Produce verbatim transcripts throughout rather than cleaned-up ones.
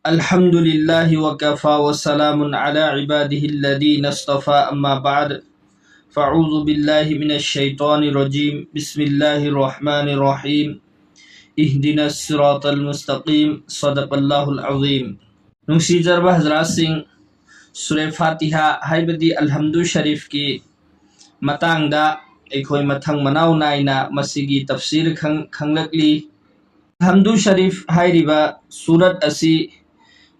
الحمد لله وكفى وسلام على عباده الذين اصطفى، أما بعد، فأعوذ بالله من الشيطان الرجيم. بسم الله الرحمن الرحيم. اهدنا الصراط المستقيم. صدق الله العظيم. ꯅꯨꯡꯁꯤꯖꯔꯕ ꯍꯖꯔꯥꯠꯁꯤꯡ, ꯁꯨꯔꯦ ꯐꯥꯇꯤꯍꯥ ꯍꯥꯏꯕꯗꯤ ꯑꯜꯍꯝꯗꯨ ꯁꯔꯤꯐꯀꯤ ꯃꯇꯥꯡꯗ ꯑꯩꯈꯣꯏ ꯃꯊꯪ ꯃꯅꯥꯎ ꯅꯥꯏꯅ ꯃꯁꯤꯒꯤ ꯇꯐꯁꯤꯔ ꯈꯪ-, ꯈꯪꯂꯛꯂꯤ꯫ ꯑꯜꯍꯝꯗꯨ ꯁꯔꯤꯐ ꯍꯥꯏꯔꯤꯕ ꯁꯨꯔꯠ ꯑꯁꯤ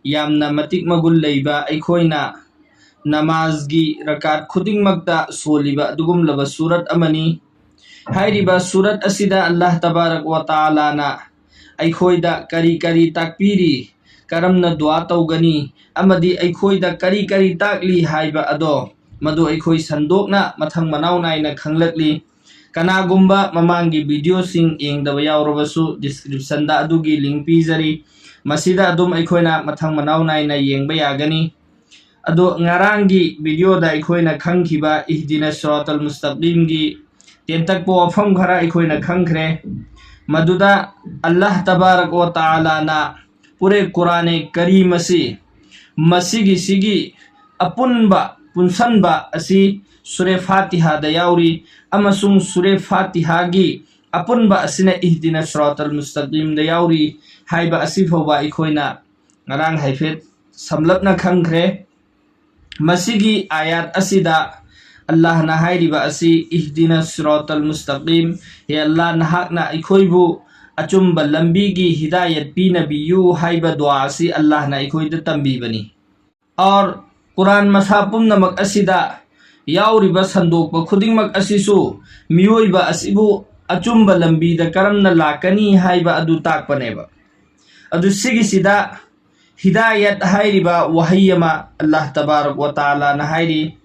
ꯌꯥꯝꯅ ꯃꯇꯤꯛ ꯃꯒꯨꯟ ꯂꯩꯕ, ꯑꯩꯈꯣꯏꯅ ꯅꯃꯥꯖꯒꯤ ꯔꯀꯥꯠ ꯈꯨꯗꯤꯡꯃꯛꯇ ꯁꯣꯜꯂꯤꯕ ꯑꯗꯨꯒꯨꯝꯂꯕ ꯁꯨꯔꯠ ꯑꯃꯅꯤ꯫ ꯍꯥꯏꯔꯤꯕ ꯁꯨꯔꯠ ꯑꯁꯤꯗ ꯑꯜꯂꯥꯍ ꯇꯕꯥꯔꯛ ꯋ ꯇꯥꯂꯥꯅ ꯑꯩꯈꯣꯏꯗ ꯀꯔꯤ ꯀꯔꯤ ꯇꯥꯛꯄꯤꯔꯤ, ꯀꯔꯝꯅ ꯗꯨꯋꯥ ꯇꯧꯒꯅꯤ, ꯑꯃꯗꯤ ꯑꯩꯈꯣꯏꯗ ꯀꯔꯤ ꯀꯔꯤ ꯇꯥꯛꯂꯤ ꯍꯥꯏꯕ ꯑꯗꯣ, ꯃꯗꯨ ꯑꯩꯈꯣꯏ ꯁꯟꯗꯣꯛꯅ ꯃꯊꯪ ꯃꯅꯥꯎ ꯅꯥꯏꯅ ꯈꯪꯂꯛꯂꯤ꯫ ꯀꯅꯥꯒꯨꯝꯕ ꯃꯃꯥꯡꯒꯤ ꯚꯤꯗꯤꯑꯣꯁꯤꯡ ꯌꯦꯡꯗꯕ ꯌꯥꯎꯔꯕꯁꯨ, ꯗꯤꯁꯀ꯭ꯔꯤꯞꯁꯟꯗ ꯑꯗꯨꯒꯤ ꯂꯤꯡ ꯄꯤꯖꯔꯤ, ꯃꯁꯤꯗ ꯑꯗꯨꯝ ꯑꯩꯈꯣꯏꯅ ꯃꯊꯪ ꯃꯅꯥꯎ ꯅꯥꯏꯅ ꯌꯦꯡꯕ ꯌꯥꯒꯅꯤ꯫ ꯑꯗꯣ ꯉꯔꯥꯡꯒꯤ ꯚꯤꯗꯤꯑꯣꯗ ꯑꯩꯈꯣꯏꯅ ꯈꯪꯈꯤꯕ ꯏꯍꯗꯤꯅ ꯁꯤꯔꯥꯇꯜ ꯃꯨꯁꯇꯛꯂꯤꯝꯒꯤ ꯇꯦꯟꯇꯛꯄ ꯋꯥꯐꯝ ꯈꯔ ꯑꯩꯈꯣꯏꯅ ꯈꯪꯈ꯭ꯔꯦ꯫ ꯃꯗꯨꯗ ꯑꯜꯂꯥꯍ ꯇꯕꯥꯔꯛ ꯋ ꯇꯥꯂꯥꯅ ꯄꯨꯔꯦ ꯀꯨꯔꯥꯅꯦ ꯀꯔꯤꯝ ꯑꯁꯤ, ꯃꯁꯤꯒꯤꯁꯤꯒꯤ ꯑꯄꯨꯟꯕ ꯄꯨꯟꯁꯟꯕ ꯑꯁꯤ ꯁꯨꯔꯦ ꯐꯥꯇꯤꯍꯥꯗ ꯌꯥꯎꯔꯤ, ꯑꯃꯁꯨꯡ ꯁꯨꯔꯦ ꯐꯥꯇꯤꯍꯥꯒꯤ ꯑꯄꯨꯟꯕ ꯑꯁꯤꯅ ꯏꯍꯗꯤꯅ ꯁꯤꯔꯥꯇꯜ ꯃꯨꯁꯇꯛꯂꯤꯝꯗ ꯌꯥꯎꯔꯤ ꯍꯥꯏꯕ ꯑꯁꯤ ꯐꯥꯎꯕ ꯑꯩꯈꯣꯏꯅ ꯉꯔꯥꯡ ꯍꯥꯏꯐꯦꯠ ꯁꯝꯂꯞꯅ ꯈꯪꯈ꯭ꯔꯦ꯫ ꯃꯁꯤꯒꯤ ꯑꯥꯌꯥꯠ ꯑꯁꯤꯗ ꯑꯜꯂꯥꯍꯅ ꯍꯥꯏꯔꯤꯕ ꯑꯁꯤ, ꯏꯍꯗꯤꯅ ꯁꯤꯔꯥꯇꯜ ꯃꯨꯁꯇꯛꯂꯤꯝ, ꯍꯦ ꯑꯜꯂꯥꯍ, ꯅꯍꯥꯛꯅ ꯑꯩꯈꯣꯏꯕꯨ ꯑꯆꯨꯝꯕ ꯂꯝꯕꯤꯒꯤ ꯍꯤꯗꯥꯌꯠ ꯄꯤꯅꯕꯤꯌꯨ ꯍꯥꯏꯕ ꯗꯨꯋꯥ ꯑꯁꯤ ꯑꯜꯂꯥꯍꯅ ꯑꯩꯈꯣꯏꯗ ꯇꯝꯕꯤꯕꯅꯤ꯫ ꯑꯣꯔ ꯀꯨꯔꯥꯟ ꯃꯁꯥ ꯄꯨꯝꯅꯃꯛ ꯑꯁꯤꯗ ꯌꯥꯎꯔꯤꯕ ꯁꯟꯗꯣꯛꯄ ꯈꯨꯗꯤꯡꯃꯛ ꯑꯁꯤꯁꯨ ꯃꯤꯑꯣꯏꯕ ꯑꯁꯤꯕꯨ ꯑꯆꯨꯝꯕ ꯂꯝꯕꯤꯗ ꯀꯔꯝꯅ ꯂꯥꯛꯀꯅꯤ ꯍꯥꯏꯕ ꯑꯗꯨ ꯇꯥꯛꯄꯅꯦꯕ꯫ ꯑꯗꯨ ꯁꯤꯒꯤꯁꯤꯗ ꯍꯤꯗꯥꯌꯠ ꯍꯥꯏꯔꯤꯕ ꯋꯥꯍꯩ ꯑꯃ ꯑꯜꯂꯥꯍ ꯇꯕꯥꯔꯛ ꯋ ꯇꯥꯂꯥꯅ ꯍꯥꯏꯔꯤ꯫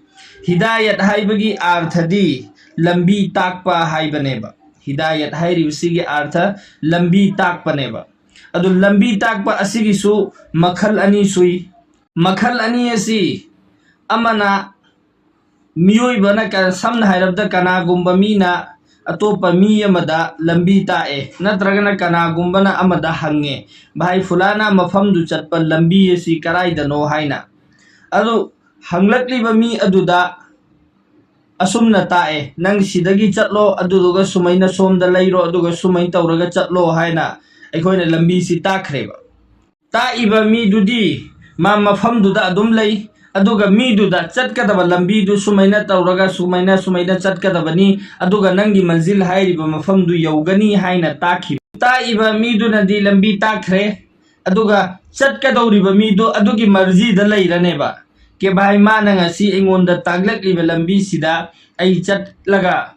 ꯍꯤꯗꯥꯌꯠ ꯍꯥꯏꯕꯒꯤ ꯑꯥꯔꯊꯗꯤ ꯂꯝꯕꯤ ꯇꯥꯛꯄ ꯍꯥꯏꯕꯅꯦꯕ꯫ ꯍꯤꯗꯥꯌꯠ ꯍꯥꯏꯔꯤꯕꯁꯤꯒꯤ ꯑꯥꯔꯊ ꯂꯝꯕꯤ ꯇꯥꯛꯄꯅꯦꯕ꯫ ꯑꯗꯨ ꯂꯝꯕꯤ ꯇꯥꯛꯄ ꯑꯁꯤꯒꯤꯁꯨ ꯃꯈꯜ ꯑꯅꯤ ꯁꯨꯏ꯫ ꯃꯈꯜ ꯑꯅꯤ ꯑꯁꯤ, ꯑꯃꯅ ꯃꯤꯑꯣꯏꯕꯅ ꯀ-, ꯁꯝꯅ ꯍꯥꯏꯔꯕꯗ ꯀꯅꯥꯒꯨꯝꯕ ꯃꯤꯅ ꯑꯇꯣꯞꯄ ꯃꯤ ꯑꯃꯗ ꯂꯝꯕꯤ ꯇꯥꯛꯑꯦ, ꯅꯠꯇ꯭ꯔꯒꯅ ꯀꯅꯥꯒꯨꯝꯕꯅ ꯑꯃꯗ ꯍꯪꯉꯦ, "ꯚꯥꯏ, ꯐꯨꯂꯥꯅ ꯃꯐꯝꯗꯨ ꯆꯠꯄ ꯂꯝꯕꯤ ꯑꯁꯤ ꯀꯔꯥꯏꯗꯅꯣ?" ꯍꯥꯏꯅ꯫ ꯑꯗꯨ ꯍꯪꯂꯛꯂꯤꯕ ꯃꯤ ꯑꯗꯨꯗ ꯑꯁꯨꯝꯅ ꯇꯥꯛꯑꯦ, "ꯅꯪ ꯁꯤꯗꯒꯤ ꯆꯠꯂꯣ, ꯑꯗꯨꯗꯨꯒ ꯁꯨꯃꯥꯏꯅ ꯁꯣꯝꯗ ꯂꯩꯔꯣ, ꯑꯗꯨꯒ ꯁꯨꯃꯥꯏꯅ ꯇꯧꯔꯒ ꯆꯠꯂꯣ" ꯍꯥꯏꯅ ꯑꯩꯈꯣꯏꯅ ꯂꯝꯕꯤꯁꯤ ꯇꯥꯛꯈ꯭ꯔꯦꯕ꯫ ꯇꯥꯛꯏꯕ ꯃꯤꯗꯨꯗꯤ ꯃꯥ ꯃꯐꯝꯗꯨꯗ ꯑꯗꯨꯝ ꯂꯩ, ꯑꯗꯨꯒ ꯃꯤꯗꯨꯗ ꯆꯠꯀꯗꯕ ꯂꯝꯕꯤꯗꯨ ꯁꯨꯃꯥꯏꯅ ꯇꯧꯔꯒ ꯁꯨꯃꯥꯏꯅ, ꯁꯨꯃꯥꯏꯅ ꯆꯠꯀꯗꯕꯅꯤ, ꯑꯗꯨꯒ ꯅꯪꯒꯤ ꯃꯟꯖꯤꯜ ꯍꯥꯏꯔꯤꯕ ꯃꯐꯝꯗꯨ ꯌꯧꯒꯅꯤ ꯍꯥꯏꯅ ꯇꯥꯛꯈꯤꯕ꯫ ꯇꯥꯛꯏꯕ ꯃꯤꯗꯨꯅꯗꯤ ꯂꯝꯕꯤ ꯇꯥꯛꯈ꯭ꯔꯦ, ꯑꯗꯨꯒ ꯆꯠꯀꯗꯧꯔꯤꯕ ꯃꯤꯗꯨ ꯑꯗꯨꯒꯤ ꯃꯔꯖꯤꯗ ꯂꯩꯔꯅꯦꯕ꯫ ꯀꯦ ꯚꯥꯏ, ꯃꯥꯅ ꯉꯁꯤ ꯑꯩꯉꯣꯟꯗ ꯇꯥꯛꯂꯛꯂꯤꯕ ꯂꯝꯕꯤꯁꯤꯗ ꯑꯩ ꯆꯠꯂꯒ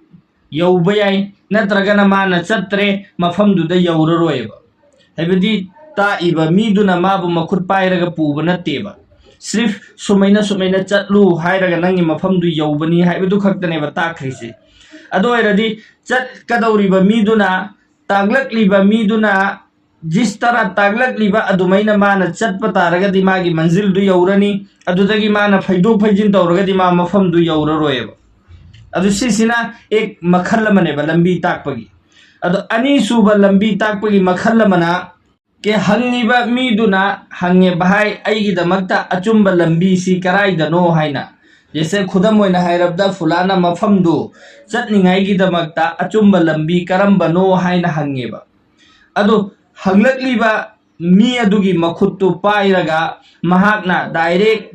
ꯌꯧꯕ ꯌꯥꯏ, ꯅꯠꯇ꯭ꯔꯒꯅ ꯃꯥꯅ ꯆꯠꯇ꯭ꯔꯦ, ꯃꯐꯝꯗꯨꯗ ꯌꯧꯔꯔꯣꯏꯕ꯫ ꯍꯥꯏꯕꯗꯤ ꯇꯥꯛꯏꯕ ꯃꯤꯗꯨꯅ ꯃꯥꯕꯨ ꯃꯈꯨꯠ ꯄꯥꯏꯔꯒ ꯄꯨꯕ ꯅꯠꯇꯦꯕ꯫ ꯁ꯭ꯔꯤꯐ ꯁꯨꯃꯥꯏꯅ ꯁꯨꯃꯥꯏꯅ ꯆꯠꯂꯨ ꯍꯥꯏꯔꯒ ꯅꯪꯒꯤ ꯃꯐꯝꯗꯨ ꯌꯧꯕꯅꯤ ꯍꯥꯏꯕꯗꯨ ꯈꯛꯇꯅꯦꯕ ꯇꯥꯛꯈ꯭ꯔꯤꯁꯦ꯫ ꯑꯗꯨ ꯑꯣꯏꯔꯗꯤ ꯆꯠꯀꯗꯧꯔꯤꯕ ꯃꯤꯗꯨꯅ, ꯇꯥꯛꯂꯛꯂꯤꯕ ꯃꯤꯗꯨꯅ ꯖꯤꯁ ꯇꯔꯥ ꯇꯥꯛꯂꯛꯂꯤꯕ ꯑꯗꯨꯃꯥꯏꯅ ꯃꯥꯅ ꯆꯠꯄ ꯇꯥꯔꯒꯗꯤ ꯃꯥꯒꯤ ꯃꯟꯖꯤꯜꯗꯨ ꯌꯧꯔꯅꯤ, ꯑꯗꯨꯗꯒꯤ ꯃꯥꯅ ꯐꯩꯗꯣꯛ ꯐꯩꯖꯤꯟ ꯇꯧꯔꯒꯗꯤ ꯃꯥ ꯃꯐꯝꯗꯨ ꯌꯧꯔꯔꯣꯏꯕ꯫ ꯑꯗꯨ ꯁꯤꯁꯤꯅ ꯑꯦꯛ ꯃꯈꯜ ꯑꯃꯅꯦꯕ ꯂꯝꯕꯤ ꯇꯥꯛꯄꯒꯤ꯫ ꯑꯗꯣ ꯑꯅꯤꯁꯨꯕ ꯂꯝꯕꯤ ꯇꯥꯛꯄꯒꯤ ꯃꯈꯜ ꯑꯃꯅ ꯀꯦ ꯍꯪꯉꯤꯕ ꯃꯤꯗꯨꯅ ꯍꯪꯉꯦ, "ꯚꯥꯏ, ꯑꯩꯒꯤꯗꯃꯛꯇ ꯑꯆꯨꯝꯕ ꯂꯝꯕꯤꯁꯤ ꯀꯔꯥꯏꯗꯅꯣ?" ꯍꯥꯏꯅ꯫ ꯖꯦꯁꯦ ꯈꯨꯗꯝ ꯑꯣꯏꯅ ꯍꯥꯏꯔꯕꯗ ꯐꯨꯂꯥꯅ ꯃꯐꯝꯗꯨ ꯆꯠꯅꯤꯡꯉꯥꯏꯒꯤꯗꯃꯛꯇ ꯑꯆꯨꯝꯕ ꯂꯝꯕꯤ ꯀꯔꯝꯕꯅꯣ ꯍꯥꯏꯅ ꯍꯪꯉꯦꯕ꯫ ꯑꯗꯨ ꯍꯪꯂꯛꯂꯤꯕ ꯃꯤ ꯑꯗꯨꯒꯤ ꯃꯈꯨꯠꯇꯨ ꯄꯥꯏꯔꯒ ꯃꯍꯥꯛꯅ ꯗꯥꯏꯔꯦꯛ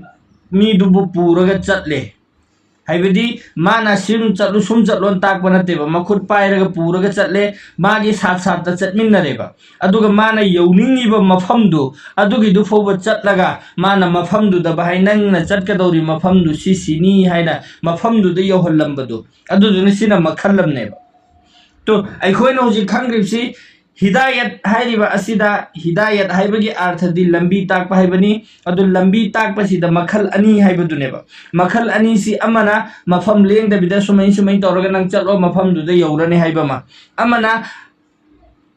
ꯃꯤꯗꯨꯕꯨ ꯄꯨꯔꯒ ꯆꯠꯂꯦ꯫ ꯍꯥꯏꯕꯗꯤ ꯃꯥꯅ ꯁꯨꯝ ꯆꯠꯂꯨ, ꯁꯨꯝ ꯆꯠꯂꯣꯅ ꯇꯥꯛꯄ ꯅꯠꯇꯦꯕ, ꯃꯈꯨꯠ ꯄꯥꯏꯔꯒ ꯄꯨꯔꯒ ꯆꯠꯂꯦ, ꯃꯥꯒꯤ ꯁꯥꯠ ꯁꯥꯠꯇ ꯆꯠꯃꯤꯟꯅꯔꯦꯕ꯫ ꯑꯗꯨꯒ ꯃꯥꯅ ꯌꯧꯅꯤꯡꯉꯤꯕ ꯃꯐꯝꯗꯨ, ꯑꯗꯨꯒꯤꯗꯨ ꯐꯥꯎꯕ ꯆꯠꯂꯒ ꯃꯥꯅ ꯃꯐꯝꯗꯨꯗ, "ꯚꯥꯏ, ꯅꯪꯅ ꯆꯠꯀꯗꯧꯔꯤ ꯃꯐꯝꯗꯨ ꯁꯤ ꯁꯤꯅꯤ" ꯍꯥꯏꯅ ꯃꯐꯝꯗꯨꯗ ꯌꯧꯍꯜꯂꯝꯕꯗꯨ, ꯑꯗꯨꯗꯨꯅ ꯁꯤꯅ ꯃꯈꯜ ꯑꯃꯅꯦꯕ꯫ ꯇꯣ, ꯑꯩꯈꯣꯏꯅ ꯍꯧꯖꯤꯛ ꯈꯪꯈ꯭ꯔꯤꯕꯁꯤ ꯍꯤꯗꯥꯌꯠ ꯍꯥꯏꯔꯤꯕ ꯑꯁꯤꯗ, ꯍꯤꯗꯥꯌꯠ ꯍꯥꯏꯕꯒꯤ ꯑꯥꯔꯊꯗꯤ ꯂꯝꯕꯤ ꯇꯥꯛꯄ ꯍꯥꯏꯕꯅꯤ꯫ ꯑꯗꯨ ꯂꯝꯕꯤ ꯇꯥꯛꯄꯁꯤꯗ ꯃꯈꯜ ꯑꯅꯤ ꯍꯥꯏꯕꯗꯨꯅꯦꯕ꯫ ꯃꯈꯜ ꯑꯅꯤꯁꯤ, ꯑꯃꯅ ꯃꯐꯝ ꯂꯦꯡꯗꯕꯤꯗ ꯁꯨꯃꯥꯏ ꯁꯨꯃꯥꯏ ꯇꯧꯔꯒ ꯅꯪ ꯆꯠꯂꯣ, ꯃꯐꯝꯗꯨꯗ ꯌꯧꯔꯅꯤ ꯍꯥꯏꯕ ꯑꯃ, ꯑꯃꯅ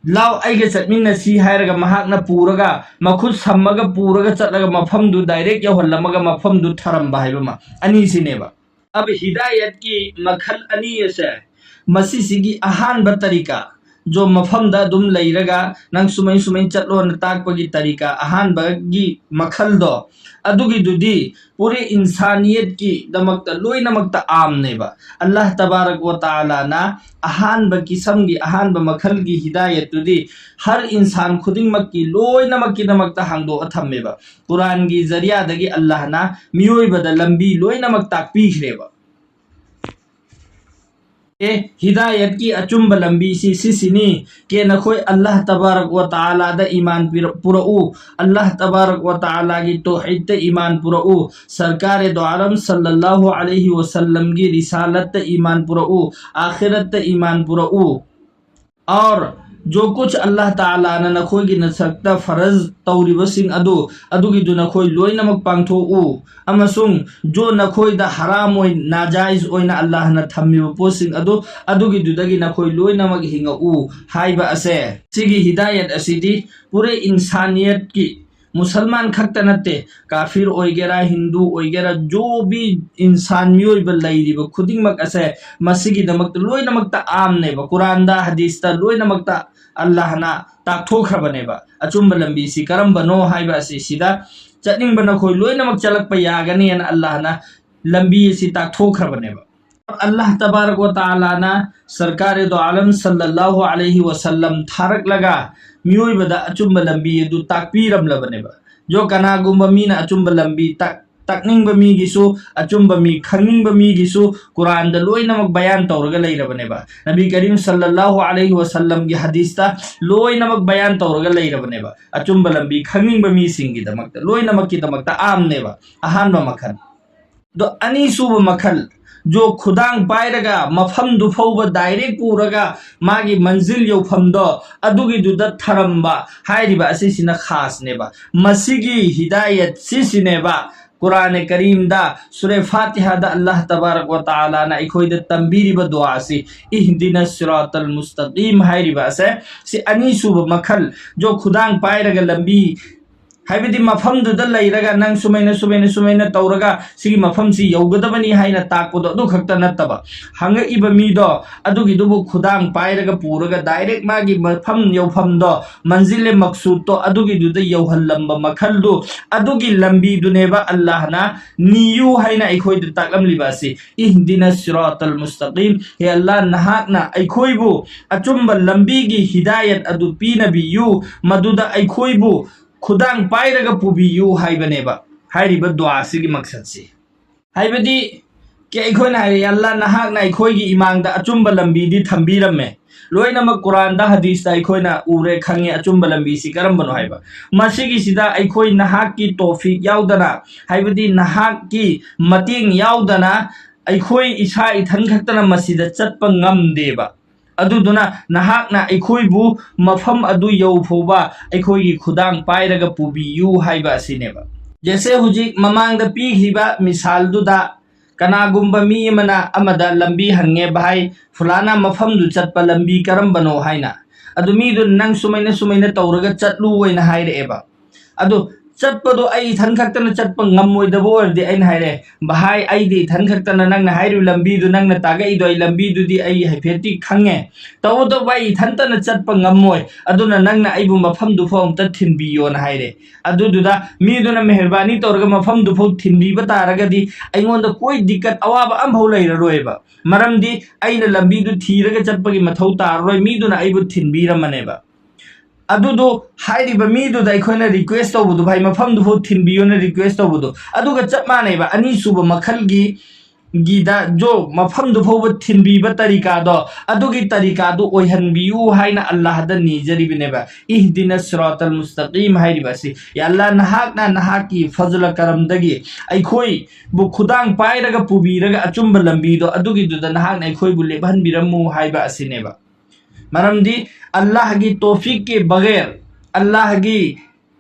"ꯂꯥꯎ, ꯑꯩꯒ ꯆꯠꯃꯤꯟꯅꯁꯤ" ꯍꯥꯏꯔꯒ ꯃꯍꯥꯛꯅ ꯄꯨꯔꯒ, ꯃꯈꯨꯠ ꯁꯝꯃꯒ ꯄꯨꯔꯒ ꯆꯠꯂꯒ ꯃꯐꯝꯗꯨ ꯗꯥꯏꯔꯦꯛ ꯌꯧꯍꯜꯂꯝꯃꯒ ꯃꯐꯝꯗꯨ ꯊꯔꯝꯕ ꯍꯥꯏꯕ ꯑꯃ, ꯑꯅꯤꯁꯤꯅꯦꯕ꯫ ꯑꯕ ꯍꯤꯗꯥꯌꯠꯀꯤ ꯃꯈꯜ ꯑꯅꯤ ꯑꯁꯦ, ꯃꯁꯤꯁꯤꯒꯤ ꯑꯍꯥꯟꯕ ꯇꯔꯤꯀꯥ, ꯖꯣ ꯃꯐꯝꯗ ꯑꯗꯨꯝ ꯂꯩꯔꯒ ꯅꯪ ꯁꯨꯃꯥꯏ ꯁꯨꯃꯥꯏ ꯆꯠꯂꯣꯅ ꯇꯥꯛꯄꯒꯤ ꯇꯔꯤꯀꯥ, ꯑꯍꯥꯟꯕꯒꯤ ꯃꯈꯜꯗꯣ, ꯑꯗꯨꯒꯤꯗꯨꯗꯤ ꯄꯨꯔꯦ ꯏꯟꯁꯥꯅꯤꯌꯠꯀꯤꯗꯃꯛꯇ ꯂꯣꯏꯅꯃꯛꯇ ꯑꯥꯝꯅꯦꯕ꯫ ꯑꯜꯂꯥꯍ ꯇꯕꯥꯔꯛ ꯋ ꯇꯥꯂꯥꯅ ꯑꯍꯥꯟꯕ ꯀꯤꯁꯝꯒꯤ, ꯑꯍꯥꯟꯕ ꯃꯈꯜꯒꯤ ꯍꯤꯗꯥꯌꯠꯇꯨꯗꯤ ꯍꯔ ꯏꯟꯁꯥꯟ ꯈꯨꯗꯤꯡꯃꯛꯀꯤ, ꯂꯣꯏꯅꯃꯛꯀꯤꯗꯃꯛꯇ ꯍꯥꯡꯗꯣꯛꯑ ꯊꯝꯃꯦꯕ꯫ ꯀꯨꯔꯥꯟꯒꯤ ꯖꯔꯤꯌꯥꯗꯒꯤ ꯑꯜꯂꯥꯍꯅ ꯃꯤꯑꯣꯏꯕꯗ ꯂꯝꯕꯤ ꯂꯣꯏꯅꯃꯛ ꯇꯥꯛꯄꯤꯈ꯭ꯔꯦꯕ꯫ ꯑꯦ, ꯍꯤꯗꯥꯌꯠꯀꯤ ꯑꯆꯨꯝꯕ ꯂꯝꯕꯤꯁꯤ ꯁꯤꯁꯤꯅꯤ꯫ ꯀꯦ ꯅꯈꯣꯏ ꯑꯜꯂꯥꯍ ꯇꯕꯥꯔꯛ ꯋ ꯇꯥꯂꯥꯗ ꯏꯃꯥꯟ ꯄꯤꯔ-, ꯄꯨꯔꯛꯎ꯫ ꯑꯜꯂꯥꯍ ꯇꯕꯥꯔꯛ ꯋ ꯇꯥꯂꯥꯒꯤ ꯇꯧꯍꯤꯗꯇ ꯏꯃꯥꯟ ꯄꯨꯔꯛꯎ꯫ ꯁꯔꯀꯥꯔꯦ ꯗꯣ ꯑꯥꯂꯝ ꯁꯜꯂꯜꯂꯥꯍꯨ ꯑꯂꯩꯍꯤ ꯋꯁꯜꯂꯝꯒꯤ ꯔꯤꯁꯥꯂꯠꯇ ꯏꯃꯥꯟ ꯄꯨꯔꯛꯎ꯫ ꯑꯥꯈꯤꯔꯠꯇ ꯏꯃꯥꯟ ꯄꯨꯔꯛꯎ꯫ ꯑꯣꯔ ꯖꯣ ꯀꯨꯆ ꯑꯜꯂꯥꯍ ꯇꯥꯂꯥꯅ ꯅꯈꯣꯏꯒꯤ ꯅꯊꯛꯇ ꯐꯔꯖ ꯇꯧꯔꯤꯕꯁꯤꯡ ꯑꯗꯨ, ꯑꯗꯨꯒꯤꯗꯨ ꯅꯈꯣꯏ ꯂꯣꯏꯅꯃꯛ ꯄꯥꯡꯊꯣꯛꯎ, ꯑꯃꯁꯨꯡ ꯖꯣ ꯅꯈꯣꯏꯗ ꯍꯔꯥꯝ ꯑꯣꯏ, ꯅꯥꯖꯥꯏꯖ ꯑꯣꯏꯅ ꯑꯜꯂꯥꯍꯅ ꯊꯝꯃꯤꯕ ꯄꯣꯠꯁꯤꯡ ꯑꯗꯨ, ꯑꯗꯨꯒꯤꯗꯨꯗꯒꯤ ꯅꯈꯣꯏ ꯂꯣꯏꯅꯃꯛ ꯍꯤꯡꯉꯛꯎ ꯍꯥꯏꯕ ꯑꯁꯦ꯫ ꯁꯤꯒꯤ ꯍꯤꯗꯥꯌꯠ ꯑꯁꯤꯗꯤ ꯄꯨꯔꯦ ꯏꯟꯁꯥꯅꯤꯌꯠꯀꯤ, ꯃꯨꯁꯜꯃꯥꯟ ꯈꯛꯇ ꯅꯠꯇꯦ, ꯀꯥꯐꯤꯔ ꯑꯣꯏꯒꯦꯔꯥ, ꯍꯤꯟꯗꯨ ꯑꯣꯏꯒꯦꯔꯥ, ꯖꯣ ꯕꯤ ꯏꯟꯁꯥꯟ, ꯃꯤꯑꯣꯏꯕ ꯂꯩꯔꯤꯕ ꯈꯨꯗꯤꯡꯃꯛ ꯑꯁꯦ ꯃꯁꯤꯒꯤꯗꯃꯛꯇ ꯂꯣꯏꯅꯃꯛꯇ ꯑꯥꯝꯅꯦꯕ꯫ ꯀꯨꯔꯥꯟꯗ, ꯍꯗꯤꯁꯇ ꯂꯣꯏꯅꯃꯛꯇ ꯑꯜꯂꯥꯍꯅ ꯇꯥꯛꯊꯣꯛꯈ꯭ꯔꯕꯅꯦꯕ꯫ ꯑꯆꯨꯝꯕ ꯂꯝꯕꯤꯁꯤ ꯀꯔꯝꯕꯅꯣ ꯍꯥꯏꯕ ꯑꯁꯤ ꯁꯤꯗ ꯆꯠꯅꯤꯡꯕ ꯅꯈꯣꯏ ꯂꯣꯏꯅꯃꯛ ꯆꯠꯂꯛꯄ ꯌꯥꯒꯅꯤꯅ ꯑꯜꯂꯥꯍꯅ ꯂꯝꯕꯤ ꯑꯁꯤ ꯇꯥꯛꯊꯣꯛꯈ꯭ꯔꯕꯅꯦꯕ꯫ ꯑꯜꯂꯥꯍ ꯇꯕꯥꯔꯛ ꯋ ꯇꯥꯂꯥꯅ ꯁꯔꯀꯥꯔꯦ ꯗꯣ ꯑꯥꯂꯝ ꯁꯜꯂꯜꯂꯥꯍꯨ ꯑꯂꯩꯍꯤ ꯋꯁꯜꯂꯝ ꯊꯥꯔꯛꯂꯒ ꯃꯤꯑꯣꯏꯕꯗ ꯑꯆꯨꯝꯕ ꯂꯝꯕꯤ ꯑꯗꯨ ꯇꯥꯛꯄꯤꯔꯝꯂꯕꯅꯦꯕ꯫ ꯖꯣ ꯀꯅꯥꯒꯨꯝꯕ ꯃꯤꯅ ꯑꯆꯨꯝꯕ ꯂꯝꯕꯤ ꯇꯥꯛ-, ꯇꯥꯛꯅꯤꯡꯕ ꯃꯤꯒꯤꯁꯨ, ꯑꯆꯨꯝꯕ ꯃꯤ ꯈꯪꯅꯤꯡꯕ ꯃꯤꯒꯤꯁꯨ ꯀꯨꯔꯥꯟꯗ ꯂꯣꯏꯅꯃꯛ ꯕꯌꯥꯟ ꯇꯧꯔꯒ ꯂꯩꯔꯕꯅꯦꯕ꯫ ꯅꯕꯤ ꯀꯔꯤꯝ ꯁꯜꯂꯜꯂꯥꯍꯨ ꯑꯂꯩꯍꯤ ꯋꯁꯜꯂꯝꯒꯤ ꯍꯗꯤꯁꯇ ꯂꯣꯏꯅꯃꯛ ꯕꯌꯥꯟ ꯇꯧꯔꯒ ꯂꯩꯔꯕꯅꯦꯕ꯫ ꯑꯆꯨꯝꯕ ꯂꯝꯕꯤ ꯈꯪꯅꯤꯡꯕ ꯃꯤꯁꯤꯡꯒꯤꯗꯃꯛꯇ, ꯂꯣꯏꯅꯃꯛꯀꯤꯗꯃꯛꯇ ꯑꯥꯝꯅꯦꯕ, ꯑꯍꯥꯟꯕ ꯃꯈꯜ꯫ ꯑꯗꯣ ꯑꯅꯤꯁꯨꯕ ꯃꯈꯜ, ꯖꯣ ꯈꯨꯗꯥꯡ ꯄꯥꯏꯔꯒ ꯃꯐꯝꯗꯨ ꯐꯥꯎꯕ ꯗꯥꯏꯔꯦꯛ ꯄꯨꯔꯒ ꯃꯥꯒꯤ ꯃꯟꯖꯤꯜ ꯌꯧꯐꯝꯗꯣ ꯑꯗꯨꯒꯤꯗꯨꯗ ꯊꯔꯝꯕ ꯍꯥꯏꯔꯤꯕ ꯑꯁꯤꯁꯤꯅ ꯈꯥꯁꯅꯦꯕ꯫ ꯃꯁꯤꯒꯤ ꯍꯤꯗꯥꯌꯠ ꯁꯤꯁꯤꯅꯦꯕ ꯀꯨꯔꯥꯅꯦ ꯀꯔꯤꯝꯗ ꯁꯨꯔꯦ ꯐꯥꯇꯤꯍꯥꯗ ꯑꯜꯂꯥꯍ ꯇꯕꯥꯔꯛ ꯋ ꯇꯥꯂꯥꯅ ꯑꯩꯈꯣꯏꯗ ꯇꯝꯕꯤꯔꯤꯕ ꯗꯨꯋꯥ ꯑꯁꯤ, "ꯏꯍꯗꯤꯅ ꯁꯤꯔꯥꯇꯜ ꯃꯨꯁꯇꯀꯤꯝ" ꯍꯥꯏꯔꯤꯕ ꯑꯁꯦ꯫ ꯁꯤ ꯑꯅꯤꯁꯨꯕ ꯃꯈꯜ, ꯖꯣ ꯈꯨꯗꯥꯡ ꯄꯥꯏꯔꯒ ꯂꯝꯕꯤ ꯍꯥꯏꯕꯗꯤ ꯃꯐꯝꯗꯨꯗ ꯂꯩꯔꯒ ꯅꯪ ꯁꯨꯃꯥꯏꯅ, ꯁꯨꯃꯥꯏꯅ, ꯁꯨꯃꯥꯏꯅ ꯇꯧꯔꯒ ꯁꯤꯒꯤ ꯃꯐꯝꯁꯤ ꯌꯧꯒꯗꯕꯅꯤ ꯍꯥꯏꯅ ꯇꯥꯛꯄꯗꯣ ꯑꯗꯨ ꯈꯛꯇ ꯅꯠꯇꯕ, ꯍꯪꯉꯛꯏꯕ ꯃꯤꯗꯣ ꯑꯗꯨꯒꯤꯗꯨꯕꯨ ꯈꯨꯗꯥꯡ ꯄꯥꯏꯔꯒ ꯄꯨꯔꯒ direct ꯃꯥꯒꯤ ꯃꯐꯝ ꯌꯧꯐꯝꯗꯣ, ꯃꯟꯖꯤꯜ-ꯏ-ꯃꯛꯁꯨꯗꯇꯣ ꯑꯗꯨꯒꯤꯗꯨꯗ ꯌꯧꯍꯜꯂꯝꯕ ꯃꯈꯜꯗꯨ, ꯑꯗꯨꯒꯤ ꯂꯝꯕꯤꯗꯨꯅꯦꯕ ꯑꯜꯂꯥꯍꯅ ꯅꯤꯌꯨ ꯍꯥꯏꯅ ꯑꯩꯈꯣꯏꯗ ꯇꯥꯛꯂꯝꯂꯤꯕ ꯑꯁꯤ꯫ اهدنا الصراط المستقيم꯫ ꯍꯦ ꯑꯜꯂꯥ, ꯅꯍꯥꯛꯅ ꯑꯩꯈꯣꯏꯕꯨ ꯑꯆꯨꯝꯕ ꯂꯝꯕꯤꯒꯤ ꯍꯤꯗꯥꯌꯠ ꯑꯗꯨ ꯄꯤꯅꯕꯤꯌꯨ, ꯃꯗꯨꯗ ꯑꯩꯈꯣꯏꯕꯨ ꯈꯨꯗꯥꯡ ꯄꯥꯏꯔꯒ ꯄꯨꯕꯤꯌꯨ ꯍꯥꯏꯕꯅꯦꯕ ꯍꯥꯏꯔꯤꯕ ꯗꯨꯋꯥ ꯑꯁꯤꯒꯤ ꯃꯛꯁꯠꯁꯤ꯫ ꯍꯥꯏꯕꯗꯤ ꯀꯦ-, ꯑꯩꯈꯣꯏꯅ ꯍꯥꯏꯔꯦ, "ꯑꯜꯂꯥ, ꯅꯍꯥꯛꯅ ꯑꯩꯈꯣꯏꯒꯤ ꯏꯃꯥꯡꯗ ꯑꯆꯨꯝꯕ ꯂꯝꯕꯤꯗꯤ ꯊꯝꯕꯤꯔꯝꯃꯦ, ꯂꯣꯏꯅꯃꯛ ꯀꯨꯔꯥꯟꯗ, ꯍꯗꯤꯁꯇ ꯑꯩꯈꯣꯏꯅ ꯎꯔꯦ, ꯈꯪꯉꯦ ꯑꯆꯨꯝꯕ ꯂꯝꯕꯤꯁꯤ ꯀꯔꯝꯕꯅꯣ" ꯍꯥꯏꯕ꯫ ꯃꯁꯤꯒꯤꯁꯤꯗ ꯑꯩꯈꯣꯏ ꯅꯍꯥꯛꯀꯤ ꯇꯣꯐꯤꯛ ꯌꯥꯎꯗꯅ, ꯍꯥꯏꯕꯗꯤ ꯅꯍꯥꯛꯀꯤ ꯃꯇꯦꯡ ꯌꯥꯎꯗꯅ ꯑꯩꯈꯣꯏ ꯏꯁꯥ ꯏꯊꯟ ꯈꯛꯇꯅ ꯃꯁꯤꯗ ꯆꯠꯄ ꯉꯝꯗꯦꯕ꯫ ꯑꯗꯨꯗꯨꯅ ꯅꯍꯥꯛꯅ ꯑꯩꯈꯣꯏꯕꯨ ꯃꯐꯝ ꯑꯗꯨ ꯌꯧ ꯐꯥꯎꯕ ꯑꯩꯈꯣꯏꯒꯤ ꯈꯨꯗꯥꯡ ꯄꯥꯏꯔꯒ ꯄꯨꯕꯤꯌꯨ ꯍꯥꯏꯕ ꯑꯁꯤꯅꯦꯕ꯫ ꯖꯦꯁꯦ ꯍꯧꯖꯤꯛ ꯃꯃꯥꯡꯗ ꯄꯤꯈ꯭ꯔꯤꯕ ꯃꯤꯁꯥꯜꯗꯨꯗ ꯀꯅꯥꯒꯨꯝꯕ ꯃꯤ ꯑꯃꯅ ꯑꯃꯗ ꯂꯝꯕꯤ ꯍꯪꯉꯦ, "ꯚꯥꯏ, ꯐꯨꯂꯥꯅ ꯃꯐꯝꯗꯨ ꯆꯠꯄ ꯂꯝꯕꯤ ꯀꯔꯝꯕꯅꯣ?" ꯍꯥꯏꯅ꯫ ꯑꯗꯨ ꯃꯤꯗꯨꯅ, "ꯅꯪ ꯁꯨꯃꯥꯏꯅ ꯁꯨꯃꯥꯏꯅ ꯇꯧꯔꯒ ꯆꯠꯂꯨ" ꯍꯥꯏꯅ ꯍꯥꯏꯔꯛꯑꯦꯕ꯫ ꯑꯗꯣ ꯆꯠꯄꯗꯣ ꯑꯩ ꯏꯊꯟ ꯈꯛꯇꯅ ꯆꯠꯄ ꯉꯝꯃꯣꯏꯗꯕ ꯑꯣꯏꯔꯗꯤ ꯑꯩꯅ ꯍꯥꯏꯔꯦ, "ꯚꯥꯏ, ꯑꯩꯗꯤ ꯏꯊꯟ ꯈꯛꯇꯅ ꯅꯪꯅ ꯍꯥꯏꯔꯤꯕ ꯂꯝꯕꯤꯗꯨ, ꯅꯪꯅ ꯇꯥꯛꯂꯛꯏꯗꯣ ꯑꯩ ꯂꯝꯕꯤꯗꯨꯗꯤ ꯑꯩ ꯍꯥꯏꯐꯦꯠꯇꯤ ꯈꯪꯉꯦ, ꯇꯧꯕꯇꯕꯨ ꯑꯩ ꯏꯊꯟꯇꯅ ꯆꯠꯄ ꯉꯝꯃꯣꯏ, ꯑꯗꯨꯅ ꯅꯪꯅ ꯑꯩꯕꯨ ꯃꯐꯝꯗꯨ ꯐꯥꯎ ꯑꯝꯇ ꯊꯤꯟꯕꯤꯌꯣꯅ" ꯍꯥꯏꯔꯦ꯫ ꯑꯗꯨꯗꯨꯗ ꯃꯤꯗꯨꯅ ꯃꯦꯍꯔꯕꯥꯅꯤ ꯇꯧꯔꯒ ꯃꯐꯝꯗꯨ ꯐꯥꯎ ꯊꯤꯟꯕꯤꯕ ꯇꯥꯔꯒꯗꯤ ꯑꯩꯉꯣꯟꯗ ꯀꯣꯏ ꯗꯤꯛꯀꯠ, ꯑꯋꯥꯕ ꯑꯝꯐꯥꯎ ꯂꯩꯔꯔꯣꯏꯕ꯫ ꯃꯔꯝꯗꯤ ꯑꯩꯅ ꯂꯝꯕꯤꯗꯨ ꯊꯤꯔꯒ ꯆꯠꯄꯒꯤ ꯃꯊꯧ ꯇꯥꯔꯔꯣꯏ, ꯃꯤꯗꯨꯅ ꯑꯩꯕꯨ ꯊꯤꯟꯕꯤꯔꯝꯃꯅꯦꯕ꯫ ꯑꯗꯨꯗꯣ ꯍꯥꯏꯔꯤꯕ ꯃꯤꯗꯨꯗ ꯑꯩꯈꯣꯏꯅ ꯔꯤꯀ꯭ꯋꯦꯁ ꯇꯧꯕꯗꯣ, "ꯚꯥꯏ, ꯃꯐꯝꯗꯨ ꯐꯥꯎ ꯊꯤꯟꯕꯤꯌꯣꯅ" ꯔꯤꯀ꯭ꯋꯦꯁ ꯇꯧꯕꯗꯣ, ꯑꯗꯨꯒ ꯆꯞ ꯃꯥꯟꯅꯩꯕ꯫ ꯑꯅꯤꯁꯨꯕ ꯃꯈꯜꯒꯤ ꯒꯤꯗ ꯖꯣ ꯃꯐꯝꯗꯨ ꯐꯥꯎꯕ ꯊꯤꯟꯕꯤꯕ ꯇꯔꯤꯀꯥꯗꯣ, ꯑꯗꯨꯒꯤ ꯇꯔꯤꯀꯥꯗꯨ ꯑꯣꯏꯍꯟꯕꯤꯌꯨ ꯍꯥꯏꯅ ꯑꯜꯂꯥꯍꯗ ꯅꯤꯖꯔꯤꯕꯅꯦꯕ꯫ "اهدنا الصراط المستقيم" ꯍꯥꯏꯔꯤꯕ ꯑꯁꯤ, "ꯌꯥ ꯑꯜꯂꯥ, ꯅꯍꯥꯛꯅ ꯅꯍꯥꯛꯀꯤ ꯐꯖꯂ ꯀꯔꯝꯗꯒꯤ ꯑꯩꯈꯣꯏꯕꯨ ꯈꯨꯗꯥꯡ ꯄꯥꯏꯔꯒ ꯄꯨꯕꯤꯔꯒ ꯑꯆꯨꯝꯕ ꯂꯝꯕꯤꯗꯣ ꯑꯗꯨꯒꯤꯗꯨꯗ ꯅꯍꯥꯛꯅ ꯑꯩꯈꯣꯏꯕꯨ ꯂꯦꯞꯍꯟꯕꯤꯔꯝꯃꯨ" ꯍꯥꯏꯕ ꯑꯁꯤꯅꯦꯕ꯫ ꯃꯔꯝꯗꯤ ꯑꯜꯂꯥꯍꯒꯤ ꯇꯣꯐꯤꯛꯀꯤ ꯕꯒꯦꯔ, ꯑꯜꯂꯥꯍꯒꯤ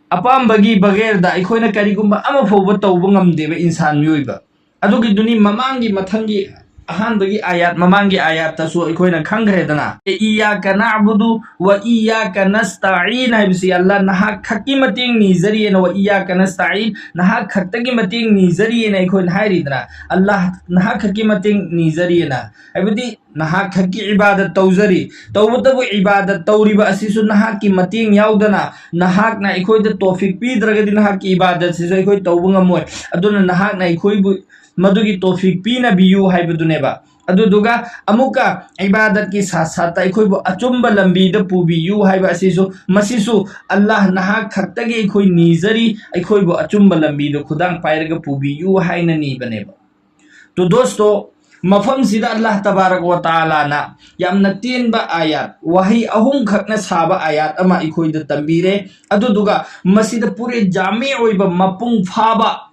ꯑꯄꯥꯝꯕꯒꯤ ꯕꯒꯦꯔꯗ ꯑꯩꯈꯣꯏꯅ ꯀꯔꯤꯒꯨꯝꯕ ꯑꯃ ꯐꯥꯎꯕ ꯇꯧꯕ ꯉꯝꯗꯦꯕ ꯏꯟꯁꯥꯟ ꯃꯤꯑꯣꯏꯕ꯫ ꯑꯗꯨꯒꯤꯗꯨꯅꯤ ꯃꯃꯥꯡꯒꯤ ꯃꯊꯪꯒꯤ ꯑꯍꯥꯟꯕꯒꯤ ꯑꯥꯌꯥꯠ, ꯃꯃꯥꯡꯒꯤ ꯑꯥꯌꯥꯠꯇꯁꯨ ꯑꯩꯈꯣꯏꯅ ꯈꯪꯈ꯭ꯔꯦꯗꯅ, "ꯏꯌꯥꯀ ꯅꯥꯕꯨꯗꯨ ꯋ ꯏꯌꯥꯀ ꯅꯁꯇꯥꯏꯟ" ꯍꯥꯏꯕꯁꯤ ꯑꯜꯂꯥꯍ ꯅꯍꯥꯛ ꯈꯛꯀꯤ ꯃꯇꯦꯡ ꯅꯤꯖꯔꯤꯑꯅ, "ꯋ ꯏꯌꯥꯀ ꯅꯁꯇꯥꯏꯟ", ꯅꯍꯥꯛ ꯈꯛꯇꯒꯤ ꯃꯇꯦꯡ ꯅꯤꯖꯔꯤꯑꯅ ꯑꯩꯈꯣꯏꯅ ꯍꯥꯏꯔꯤꯗꯅ, "ꯑꯜꯂꯥꯍ ꯅꯍꯥꯛ ꯈꯛꯀꯤ ꯃꯇꯦꯡ ꯅꯤꯖꯔꯤꯑꯅ", ꯍꯥꯏꯕꯗꯤ ꯅꯍꯥꯛ ꯈꯛꯀꯤ ꯏꯕꯥꯗꯠ ꯇꯧꯖꯔꯤ꯫ ꯇꯧꯕꯇꯕꯨ ꯏꯕꯥꯗꯠ ꯇꯧꯔꯤꯕ ꯑꯁꯤꯁꯨ ꯅꯍꯥꯛꯀꯤ ꯃꯇꯦꯡ ꯌꯥꯎꯗꯅ, ꯅꯍꯥꯛꯅ ꯑꯩꯈꯣꯏꯗ ꯇꯣꯐꯤꯛ ꯄꯤꯗ꯭ꯔꯒꯗꯤ ꯅꯍꯥꯛꯀꯤ ꯏꯕꯥꯗꯠꯁꯤꯁꯨ ꯑꯩꯈꯣꯏ ꯇꯧꯕ ꯉꯝꯃꯣꯏ꯫ ꯑꯗꯨꯅ ꯅꯍꯥꯛꯅ ꯑꯩꯈꯣꯏꯕꯨ ꯃꯗꯨꯒꯤ ꯇꯣꯐꯤꯛ ꯄꯤꯅꯕꯤꯌꯨ ꯍꯥꯏꯕꯗꯨꯅꯦꯕ꯫ ꯑꯗꯨꯗꯨꯒ ꯑꯃꯨꯛꯀ ꯏꯕꯥꯗꯠꯀꯤ ꯁꯥꯠ ꯁꯥꯠꯇ ꯑꯩꯈꯣꯏꯕꯨ ꯑꯆꯨꯝꯕ ꯂꯝꯕꯤꯗ ꯄꯨꯕꯤꯌꯨ ꯍꯥꯏꯕ ꯑꯁꯤꯁꯨ, ꯃꯁꯤꯁꯨ ꯑꯜꯂꯥꯍ ꯅꯍꯥꯛ ꯈꯛꯇꯒꯤ ꯑꯩꯈꯣꯏ ꯅꯤꯖꯔꯤ, ꯑꯩꯈꯣꯏꯕꯨ ꯑꯆꯨꯝꯕ ꯂꯝꯕꯤꯗ ꯈꯨꯗꯥꯡ ꯄꯥꯏꯔꯒ ꯄꯨꯕꯤꯌꯨ ꯍꯥꯏꯅ ꯅꯤꯕꯅꯦꯕ꯫ ꯇꯨ ꯗꯣꯁꯇꯣ, ꯃꯐꯝꯁꯤꯗ ꯑꯜꯂꯥꯍ ꯇꯕꯥꯔꯛ ꯋ ꯇꯥꯂꯥꯅ ꯌꯥꯝꯅ ꯇꯦꯟꯕ ꯑꯥꯌꯥꯠ, ꯋꯥꯍꯩ ꯑꯍꯨꯝꯈꯛꯅ ꯁꯥꯕ ꯑꯥꯌꯥꯠ ꯑꯃ ꯑꯩꯈꯣꯏꯗ ꯇꯝꯕꯤꯔꯦ꯫ ꯑꯗꯨꯗꯨꯒ ꯃꯁꯤꯗ ꯄꯨꯔꯦ ꯖꯥꯃꯤ ꯑꯣꯏꯕ, ꯃꯄꯨꯡ ꯐꯥꯕ,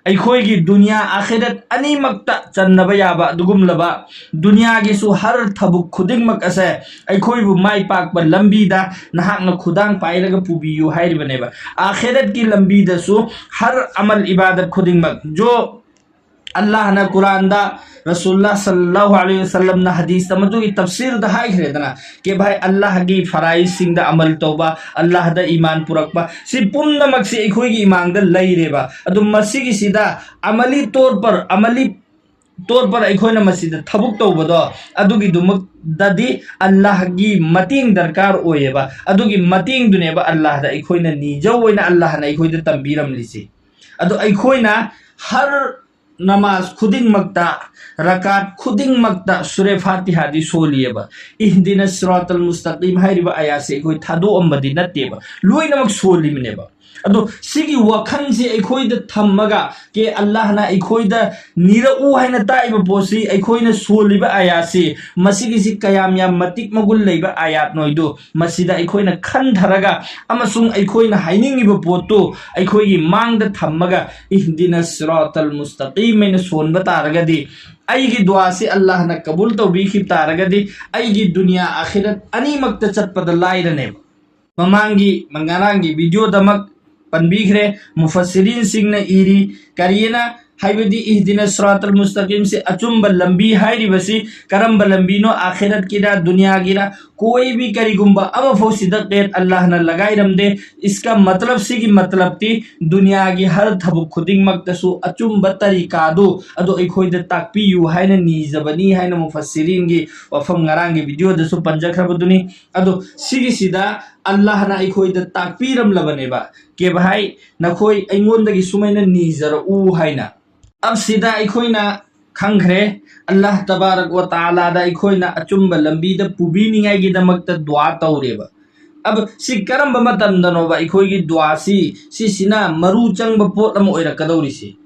ꯑꯩꯈꯣꯏꯒꯤ ꯗꯨꯅꯤꯌꯥ ꯑꯥꯈꯤꯔꯠ ꯑꯅꯤꯃꯛꯇ ꯆꯟꯅꯕ ꯌꯥꯕ ꯑꯗꯨꯒꯨꯝꯂꯕ, ꯗꯨꯅꯤꯌꯥꯒꯤꯁꯨ ꯍꯔ ꯊꯕꯛ ꯈꯨꯗꯤꯡꯃꯛ ꯑꯁꯦ ꯑꯩꯈꯣꯏꯕꯨ ꯃꯥꯏ ꯄꯥꯛꯄ ꯂꯝꯕꯤꯗ ꯅꯍꯥꯛꯅ ꯈꯨꯗꯥꯡ ꯄꯥꯏꯔꯒ ꯄꯨꯕꯤꯌꯨ ꯍꯥꯏꯔꯤꯕꯅꯦꯕ꯫ ꯑꯥꯈꯤꯔꯠꯀꯤ ꯂꯝꯕꯤꯗꯁꯨ ꯍꯔ ꯑꯃꯜ ꯏꯕꯥꯗꯠ ꯈꯨꯗꯤꯡꯃꯛ, ꯖꯣ ꯑꯜꯂꯥꯍꯅ ꯀꯨꯔꯥꯟꯗ, ꯔꯁꯨꯜꯂꯥ ꯁꯜꯂꯜꯂꯥꯍꯨ ꯑꯂꯩꯍꯤ ꯋꯁꯜꯂꯝꯅ ꯍꯗꯤꯁꯇ ꯃꯗꯨꯒꯤ ꯇꯐꯁꯤꯔꯗ ꯍꯥꯏꯈ꯭ꯔꯦꯗꯅ, ꯀꯦ ꯚꯥꯏ, ꯑꯜꯂꯥꯍꯒꯤ ꯐꯔꯥꯏꯖꯁꯤꯡꯗ ꯑꯃꯜ ꯇꯧꯕ, ꯑꯜꯂꯥꯍꯗ ꯏꯃꯥꯟ ꯄꯨꯔꯛꯄ, ꯁꯤ ꯄꯨꯝꯅꯃꯛꯁꯤ ꯑꯩꯈꯣꯏꯒꯤ ꯏꯃꯥꯡꯗ ꯂꯩꯔꯦꯕ꯫ ꯑꯗꯨ ꯃꯁꯤꯒꯤꯁꯤꯗ ꯑꯃꯂꯤ ꯇꯣꯔ ꯄꯔ, ꯑꯃꯂꯤ ꯇꯣꯔ ꯄꯔ ꯑꯩꯈꯣꯏꯅ ꯃꯁꯤꯗ ꯊꯕꯛ ꯇꯧꯕꯗꯣ, ꯑꯗꯨꯒꯤꯗꯨꯃꯛꯇꯗꯤ ꯑꯜꯂꯥꯍꯒꯤ ꯃꯇꯦꯡ ꯗꯔꯀꯥꯔ ꯑꯣꯏꯌꯦꯕ꯫ ꯑꯗꯨꯒꯤ ꯃꯇꯦꯡꯗꯨꯅꯦꯕ ꯑꯜꯂꯥꯍꯗ ꯑꯩꯈꯣꯏꯅ ꯅꯤꯖꯧ ꯑꯣꯏꯅ ꯑꯜꯂꯥꯍꯅ ꯑꯩꯈꯣꯏꯗ ꯇꯝꯕꯤꯔꯝꯂꯤꯁꯤ꯫ ꯑꯗꯣ ꯑꯩꯈꯣꯏꯅ ꯍꯔ ꯅꯃꯥꯖ ꯈꯨꯗꯤꯡꯃꯛꯇ, ꯔꯀꯥꯠ ꯈꯨꯗꯤꯡꯃꯛꯇ ꯁꯨꯔꯦ ꯐꯥꯇꯤꯍꯥꯗꯤ ꯁꯣꯜꯂꯤꯑꯕ꯫ "ꯏꯍꯗꯤꯅ ꯁꯤꯔꯥꯇꯜ ꯃꯨꯁꯇꯥꯀꯤꯝ" ꯍꯥꯏꯔꯤꯕ ꯑꯌꯥꯁꯦ ꯑꯩꯈꯣꯏ ꯊꯥꯗꯣꯛꯑꯝꯕꯗꯤ ꯅꯠꯇꯦꯕ, ꯂꯣꯏꯅꯃꯛ ꯁꯣꯜꯂꯤꯕꯅꯦꯕ꯫ ꯑꯗꯣ ꯁꯤꯒꯤ ꯋꯥꯈꯜꯁꯦ ꯑꯩꯈꯣꯏꯗ ꯊꯝꯃꯒ, ꯀꯦ ꯑꯜꯂꯥꯍꯅ ꯑꯩꯈꯣꯏꯗ ꯅꯤꯔꯛꯎ ꯍꯥꯏꯅ ꯇꯥꯛꯏꯕ ꯄꯣꯠꯁꯤ, ꯑꯩꯈꯣꯏꯅ ꯁꯣꯜꯂꯤꯕ ꯑꯌꯥꯠꯁꯤ, ꯃꯁꯤꯒꯤꯁꯤ ꯀꯌꯥꯝ ꯌꯥꯝ ꯃꯇꯤꯛ ꯃꯒꯨꯟ ꯂꯩꯕ ꯑꯌꯥꯠꯅꯣꯏꯗꯣ ꯃꯁꯤꯗ ꯑꯩꯈꯣꯏꯅ ꯈꯟꯊꯔꯒ, ꯑꯃꯁꯨꯡ ꯑꯩꯈꯣꯏꯅ ꯍꯥꯏꯅꯤꯡꯉꯤꯕ ꯄꯣꯠꯇꯨ ꯑꯩꯈꯣꯏꯒꯤ ꯃꯥꯡꯗ ꯊꯝꯃꯒ, "ꯏꯍꯗꯤꯅ ꯁꯤꯔꯥꯇꯜ ꯃꯨꯁꯇꯥꯀꯤꯝ" ꯍꯥꯏꯅ ꯁꯣꯟꯕ ꯇꯥꯔꯒꯗꯤ, ꯑꯩꯒꯤ ꯗꯨꯋꯥꯁꯤ ꯑꯜꯂꯥꯍꯅ ꯀꯕꯨꯜ ꯇꯧꯕꯤꯈꯤꯕ ꯇꯥꯔꯒꯗꯤ, ꯑꯩꯒꯤ ꯗꯨꯅꯤꯌꯥ ꯑꯥꯈꯤꯔꯠ ꯑꯅꯤꯃꯛꯇ ꯆꯠꯄꯗ ꯂꯥꯏꯔꯅꯦꯕ꯫ ꯃꯃꯥꯡꯒꯤ, ꯉꯔꯥꯡꯒꯤ ꯚꯤꯗꯤꯑꯣꯗꯃꯛ ꯄꯟꯕꯤꯈ꯭ꯔꯦ, ꯃꯨꯐꯁꯤꯔꯤꯟꯁꯤꯡꯅ ꯏꯔꯤ, ꯀꯔꯤꯅ ꯍꯥꯏꯕꯗꯤ ꯏꯍꯗꯤꯅ ꯁꯤꯔꯥꯇꯜ ꯃꯨꯁꯇꯀꯤꯝꯁꯤ ꯑꯆꯨꯝꯕ ꯂꯝꯕꯤ ꯍꯥꯏꯔꯤꯕꯁꯤ ꯀꯔꯝꯕ ꯂꯝꯕꯤꯅꯣ? ꯑꯥꯈꯤꯔꯠꯀꯤꯔ, ꯗꯨꯅꯤꯌꯥꯒꯤꯔ? ꯀꯣꯏ ꯚꯤ ꯀꯔꯤꯒꯨꯝꯕ ꯑꯃꯐꯥꯎ ꯁꯤꯗ ꯀꯦꯠ ꯑꯜꯂꯥꯍꯅ ꯂꯒꯥꯏꯔꯝꯗꯦ꯫ ꯏꯁꯀ ꯃꯇꯂꯕ, ꯁꯤꯒꯤ ꯃꯇꯂꯕꯇꯤ ꯗꯨꯅꯤꯌꯥꯒꯤ ꯍꯔ ꯊꯕꯛ ꯈꯨꯗꯤꯡꯃꯛꯇꯁꯨ ꯑꯆꯨꯝꯕ ꯇꯔꯤꯀꯥꯗꯨ ꯑꯗꯨ ꯑꯩꯈꯣꯏꯗ ꯇꯥꯛꯄꯤꯌꯨ ꯍꯥꯏꯅ ꯅꯤꯖꯕꯅꯤ ꯍꯥꯏꯅ ꯃꯨꯐꯁꯤꯔꯤꯟꯒꯤ ꯋꯥꯐꯝ ꯉꯔꯥꯡꯒꯤ ꯚꯤꯗꯤꯑꯣꯗꯁꯨ ꯄꯟꯖꯈ꯭ꯔꯕꯗꯨꯅꯤ꯫ ꯑꯗꯣ ꯁꯤꯒꯤꯁꯤꯗ ꯑꯜꯂꯥꯍꯅ ꯑꯩꯈꯣꯏꯗ ꯇꯥꯛꯄꯤꯔꯝꯂꯕꯅꯦꯕ, ꯀꯦ ꯚꯥꯏ, ꯅꯈꯣꯏ ꯑꯩꯉꯣꯟꯗꯒꯤ ꯁꯨꯃꯥꯏꯅ ꯅꯤꯖꯔꯛꯎ ꯍꯥꯏꯅ꯫ ꯑꯞꯁꯤꯗ ꯑꯩꯈꯣꯏꯅ ꯈꯪꯈ꯭ꯔꯦ, ꯑꯜꯂꯥꯍ ꯇꯕꯥꯔꯛ ꯋ ꯇꯥꯂꯥꯗ ꯑꯩꯈꯣꯏꯅ ꯑꯆꯨꯝꯕ ꯂꯝꯕꯤꯗ ꯄꯨꯕꯤꯅꯤꯡꯉꯥꯏꯒꯤꯗꯃꯛꯇ ꯗꯨꯋꯥ ꯇꯧꯔꯦꯕ꯫ ꯑꯗꯣ ꯁꯤ ꯀꯔꯝꯕ ꯃꯇꯝꯗꯅꯣꯕ ꯑꯩꯈꯣꯏꯒꯤ ꯗꯨꯋꯥꯁꯤ, ꯁꯤꯁꯤꯅ ꯃꯔꯨ ꯆꯪꯕ ꯄꯣꯠ ꯑꯃ ꯑꯣꯏꯔꯛꯀꯗꯧꯔꯤꯁꯤ?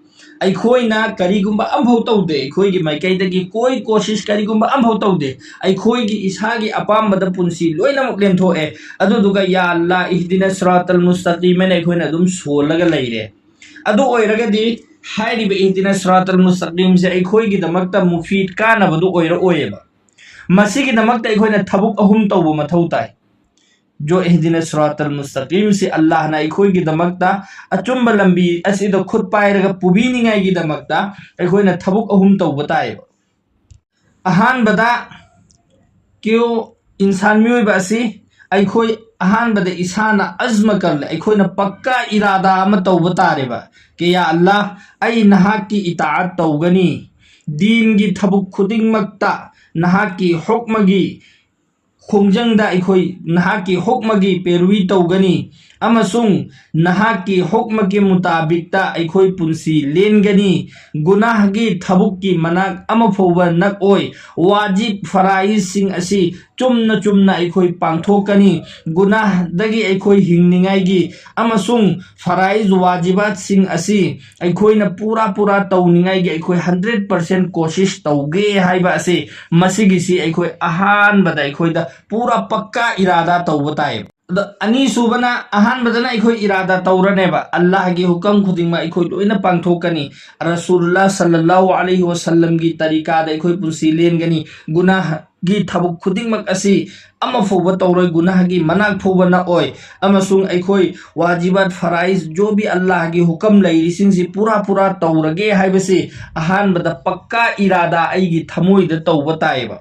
ꯑꯩꯈꯣꯏꯅ ꯀꯔꯤꯒꯨꯝꯕ ꯑꯃꯐꯥꯎ ꯇꯧꯗꯦ, ꯑꯩꯈꯣꯏꯒꯤ ꯃꯥꯏꯀꯩꯗꯒꯤ ꯀꯣꯏ ꯀꯣꯁꯤꯁ ꯀꯔꯤꯒꯨꯝꯕ ꯑꯃꯐꯥꯎ ꯇꯧꯗꯦ꯫ ꯑꯩꯈꯣꯏꯒꯤ ꯏꯁꯥꯒꯤ ꯑꯄꯥꯝꯕꯗ ꯄꯨꯟꯁꯤ ꯂꯣꯏꯅꯃꯛ ꯂꯦꯟꯊꯣꯛꯑꯦ꯫ ꯑꯗꯨꯗꯨꯒ "ꯌꯥ ꯑꯜꯂꯥ, ꯏꯍꯗꯤꯅ ꯁꯤꯔꯥꯇꯜ ꯃꯨꯁꯇꯀꯤꯝ" ꯍꯥꯏꯅ ꯑꯩꯈꯣꯏꯅ ꯑꯗꯨꯝ ꯁꯣꯜꯂꯒ ꯂꯩꯔꯦ꯫ ꯑꯗꯨ ꯑꯣꯏꯔꯒꯗꯤ ꯍꯥꯏꯔꯤꯕ ꯏꯍꯗꯤꯅ ꯁꯤꯔꯥꯇꯜ ꯃꯨꯁꯇꯀꯤꯝꯁꯦ ꯑꯩꯈꯣꯏꯒꯤꯗꯃꯛꯇ ꯃꯨꯐꯤꯗ, ꯀꯥꯟꯅꯕꯗꯨ ꯑꯣꯏꯔꯛꯑꯣꯏꯌꯦꯕ꯫ ꯃꯁꯤꯒꯤꯗꯃꯛꯇ ꯑꯩꯈꯣꯏꯅ ꯊꯕꯛ ꯑꯍꯨꯝ ꯇꯧꯕ ꯃꯊꯧ ꯇꯥꯏ꯫ ꯖꯣ ꯏꯍꯗꯤꯅ ꯁꯤꯔꯥꯇꯜ ꯃꯨꯁꯇꯀꯤꯝꯁꯤ ꯑꯜꯂꯥꯍꯅ ꯑꯩꯈꯣꯏꯒꯤꯗꯃꯛꯇ ꯑꯆꯨꯝꯕ ꯂꯝꯕꯤ ꯑꯁꯤꯗ ꯈꯨꯠ ꯄꯥꯏꯔꯒ ꯄꯨꯕꯤꯅꯤꯡꯉꯥꯏꯒꯤꯗꯃꯛꯇ ꯑꯩꯈꯣꯏꯅ ꯊꯕꯛ ꯑꯍꯨꯝ ꯇꯧꯕ ꯇꯥꯏꯌꯦꯕ꯫ ꯑꯍꯥꯟꯕꯗ, ꯀ꯭ꯌꯣ ꯏꯟꯁꯥꯟ ꯃꯤꯑꯣꯏꯕ ꯑꯁꯤ ꯑꯩꯈꯣꯏ ꯑꯍꯥꯟꯕꯗ ꯏꯁꯥꯅ ꯑꯖꯃ ꯀꯜꯂꯦ, ꯑꯩꯈꯣꯏꯅ ꯄꯛꯀꯥ ꯏꯔꯥꯗꯥ ꯑꯃ ꯇꯧꯕ ꯇꯥꯔꯦꯕ꯫ ꯀꯦ ꯌꯥ ꯑꯜꯂꯥ, ꯑꯩ ꯅꯍꯥꯛꯀꯤ ꯏꯇꯥꯑꯠ ꯇꯧꯒꯅꯤ, ꯗꯤꯟꯒꯤ ꯊꯕꯛ ꯈꯨꯗꯤꯡꯃꯛꯇ ꯅꯍꯥꯛꯀꯤ ꯍꯨꯛꯃꯒꯤ ꯈꯣꯡꯖꯪꯗ ꯑꯩꯈꯣꯏ ꯅꯍꯥꯛꯀꯤ ꯍꯨꯛꯃꯒꯤ ꯄꯦꯔꯨꯏ ꯇꯧꯒꯅꯤ ꯑꯃꯁꯨꯡ ꯅꯍꯥꯛꯀꯤ ꯍꯨꯛꯃꯒꯤ ꯃꯨꯇꯥꯕꯤꯛꯇ ꯑꯩꯈꯣꯏ ꯄꯨꯟꯁꯤ ꯂꯦꯟꯒꯅꯤ꯫ ꯒꯨꯅꯥꯍꯒꯤ ꯊꯕꯛꯀꯤ ꯃꯅꯥꯛ ꯑꯃ ꯐꯥꯎꯕ ꯅꯛꯑꯣꯏ꯫ ꯋꯥꯖꯤꯕ ꯐꯔꯥꯏꯖꯁꯤꯡ ꯑꯁꯤ ꯆꯨꯝꯅ ꯆꯨꯝꯅ ꯑꯩꯈꯣꯏ ꯄꯥꯡꯊꯣꯛꯀꯅꯤ꯫ ꯒꯨꯅꯥꯍꯗꯒꯤ ꯑꯩꯈꯣꯏ ꯍꯤꯡꯅꯤꯡꯉꯥꯏꯒꯤ ꯑꯃꯁꯨꯡ ꯐꯔꯥꯏꯖ ꯋꯥꯖꯤꯕꯥꯠꯁꯤꯡ ꯑꯁꯤ ꯑꯩꯈꯣꯏꯅ ꯄꯨꯔꯥ ꯄꯨꯔꯥ ꯇꯧꯅꯤꯡꯉꯥꯏꯒꯤ ꯑꯩꯈꯣꯏ ꯍꯟꯗ꯭ꯔꯦꯠ ꯄꯥꯔꯁꯦꯟ ꯀꯣꯁꯤꯁ ꯇꯧꯒꯦ ꯍꯥꯏꯕ ꯑꯁꯤ, ꯃꯁꯤꯒꯤꯁꯤ ꯑꯩꯈꯣꯏ ꯑꯍꯥꯟꯕꯗ ꯑꯩꯈꯣꯏꯗ ꯄꯨꯔꯥ ꯄꯛꯀꯥ ꯏꯔꯥꯗꯥ ꯇꯧꯕ ꯇꯥꯏ꯫ ꯑꯗꯣ ꯑꯅꯤꯁꯨꯕꯅ, ꯑꯍꯥꯟꯕꯗꯅ ꯑꯩꯈꯣꯏ ꯏꯔꯥꯗꯥ ꯇꯧꯔꯅꯦꯕ, ꯑꯜꯂꯥꯍꯒꯤ ꯍꯨꯀꯝ ꯈꯨꯗꯤꯡꯃꯛ ꯑꯩꯈꯣꯏ ꯂꯣꯏꯅ ꯄꯥꯡꯊꯣꯛꯀꯅꯤ, ꯔꯁꯨꯜꯂꯥ ꯁꯜꯂꯜꯂꯥꯍꯨ ꯑꯂꯩꯍꯤ ꯋꯥꯁꯜꯂꯝꯒꯤ ꯇꯔꯤꯀꯥꯗ ꯑꯩꯈꯣꯏ ꯄꯨꯟꯁꯤ ꯂꯦꯟꯒꯅꯤ, ꯒꯨꯅꯥꯍꯒꯤ ꯊꯕꯛ ꯈꯨꯗꯤꯡꯃꯛ ꯑꯁꯤ ꯑꯃ ꯐꯥꯎꯕ ꯇꯧꯔꯣꯏ, ꯒꯨꯅꯥꯍꯒꯤ ꯃꯅꯥꯛ ꯐꯥꯎꯕ ꯅꯛꯑꯣꯏ, ꯑꯃꯁꯨꯡ ꯑꯩꯈꯣꯏ ꯋꯥꯖꯤꯕꯥꯠ ꯐꯔꯥꯏꯖ ꯖꯣ ꯕꯤ ꯑꯜꯂꯥꯍꯒꯤ ꯍꯨꯀꯝ ꯂꯩꯔꯤꯁꯤꯡꯁꯤ ꯄꯨꯔꯥ ꯄꯨꯔꯥ ꯇꯧꯔꯒꯦ ꯍꯥꯏꯕꯁꯤ ꯑꯍꯥꯟꯕꯗ ꯄꯛꯀꯥ ꯏꯔꯥꯗꯥ ꯑꯩꯒꯤ ꯊꯃꯣꯏꯗ ꯇꯧꯕ ꯇꯥꯏꯌꯦꯕ꯫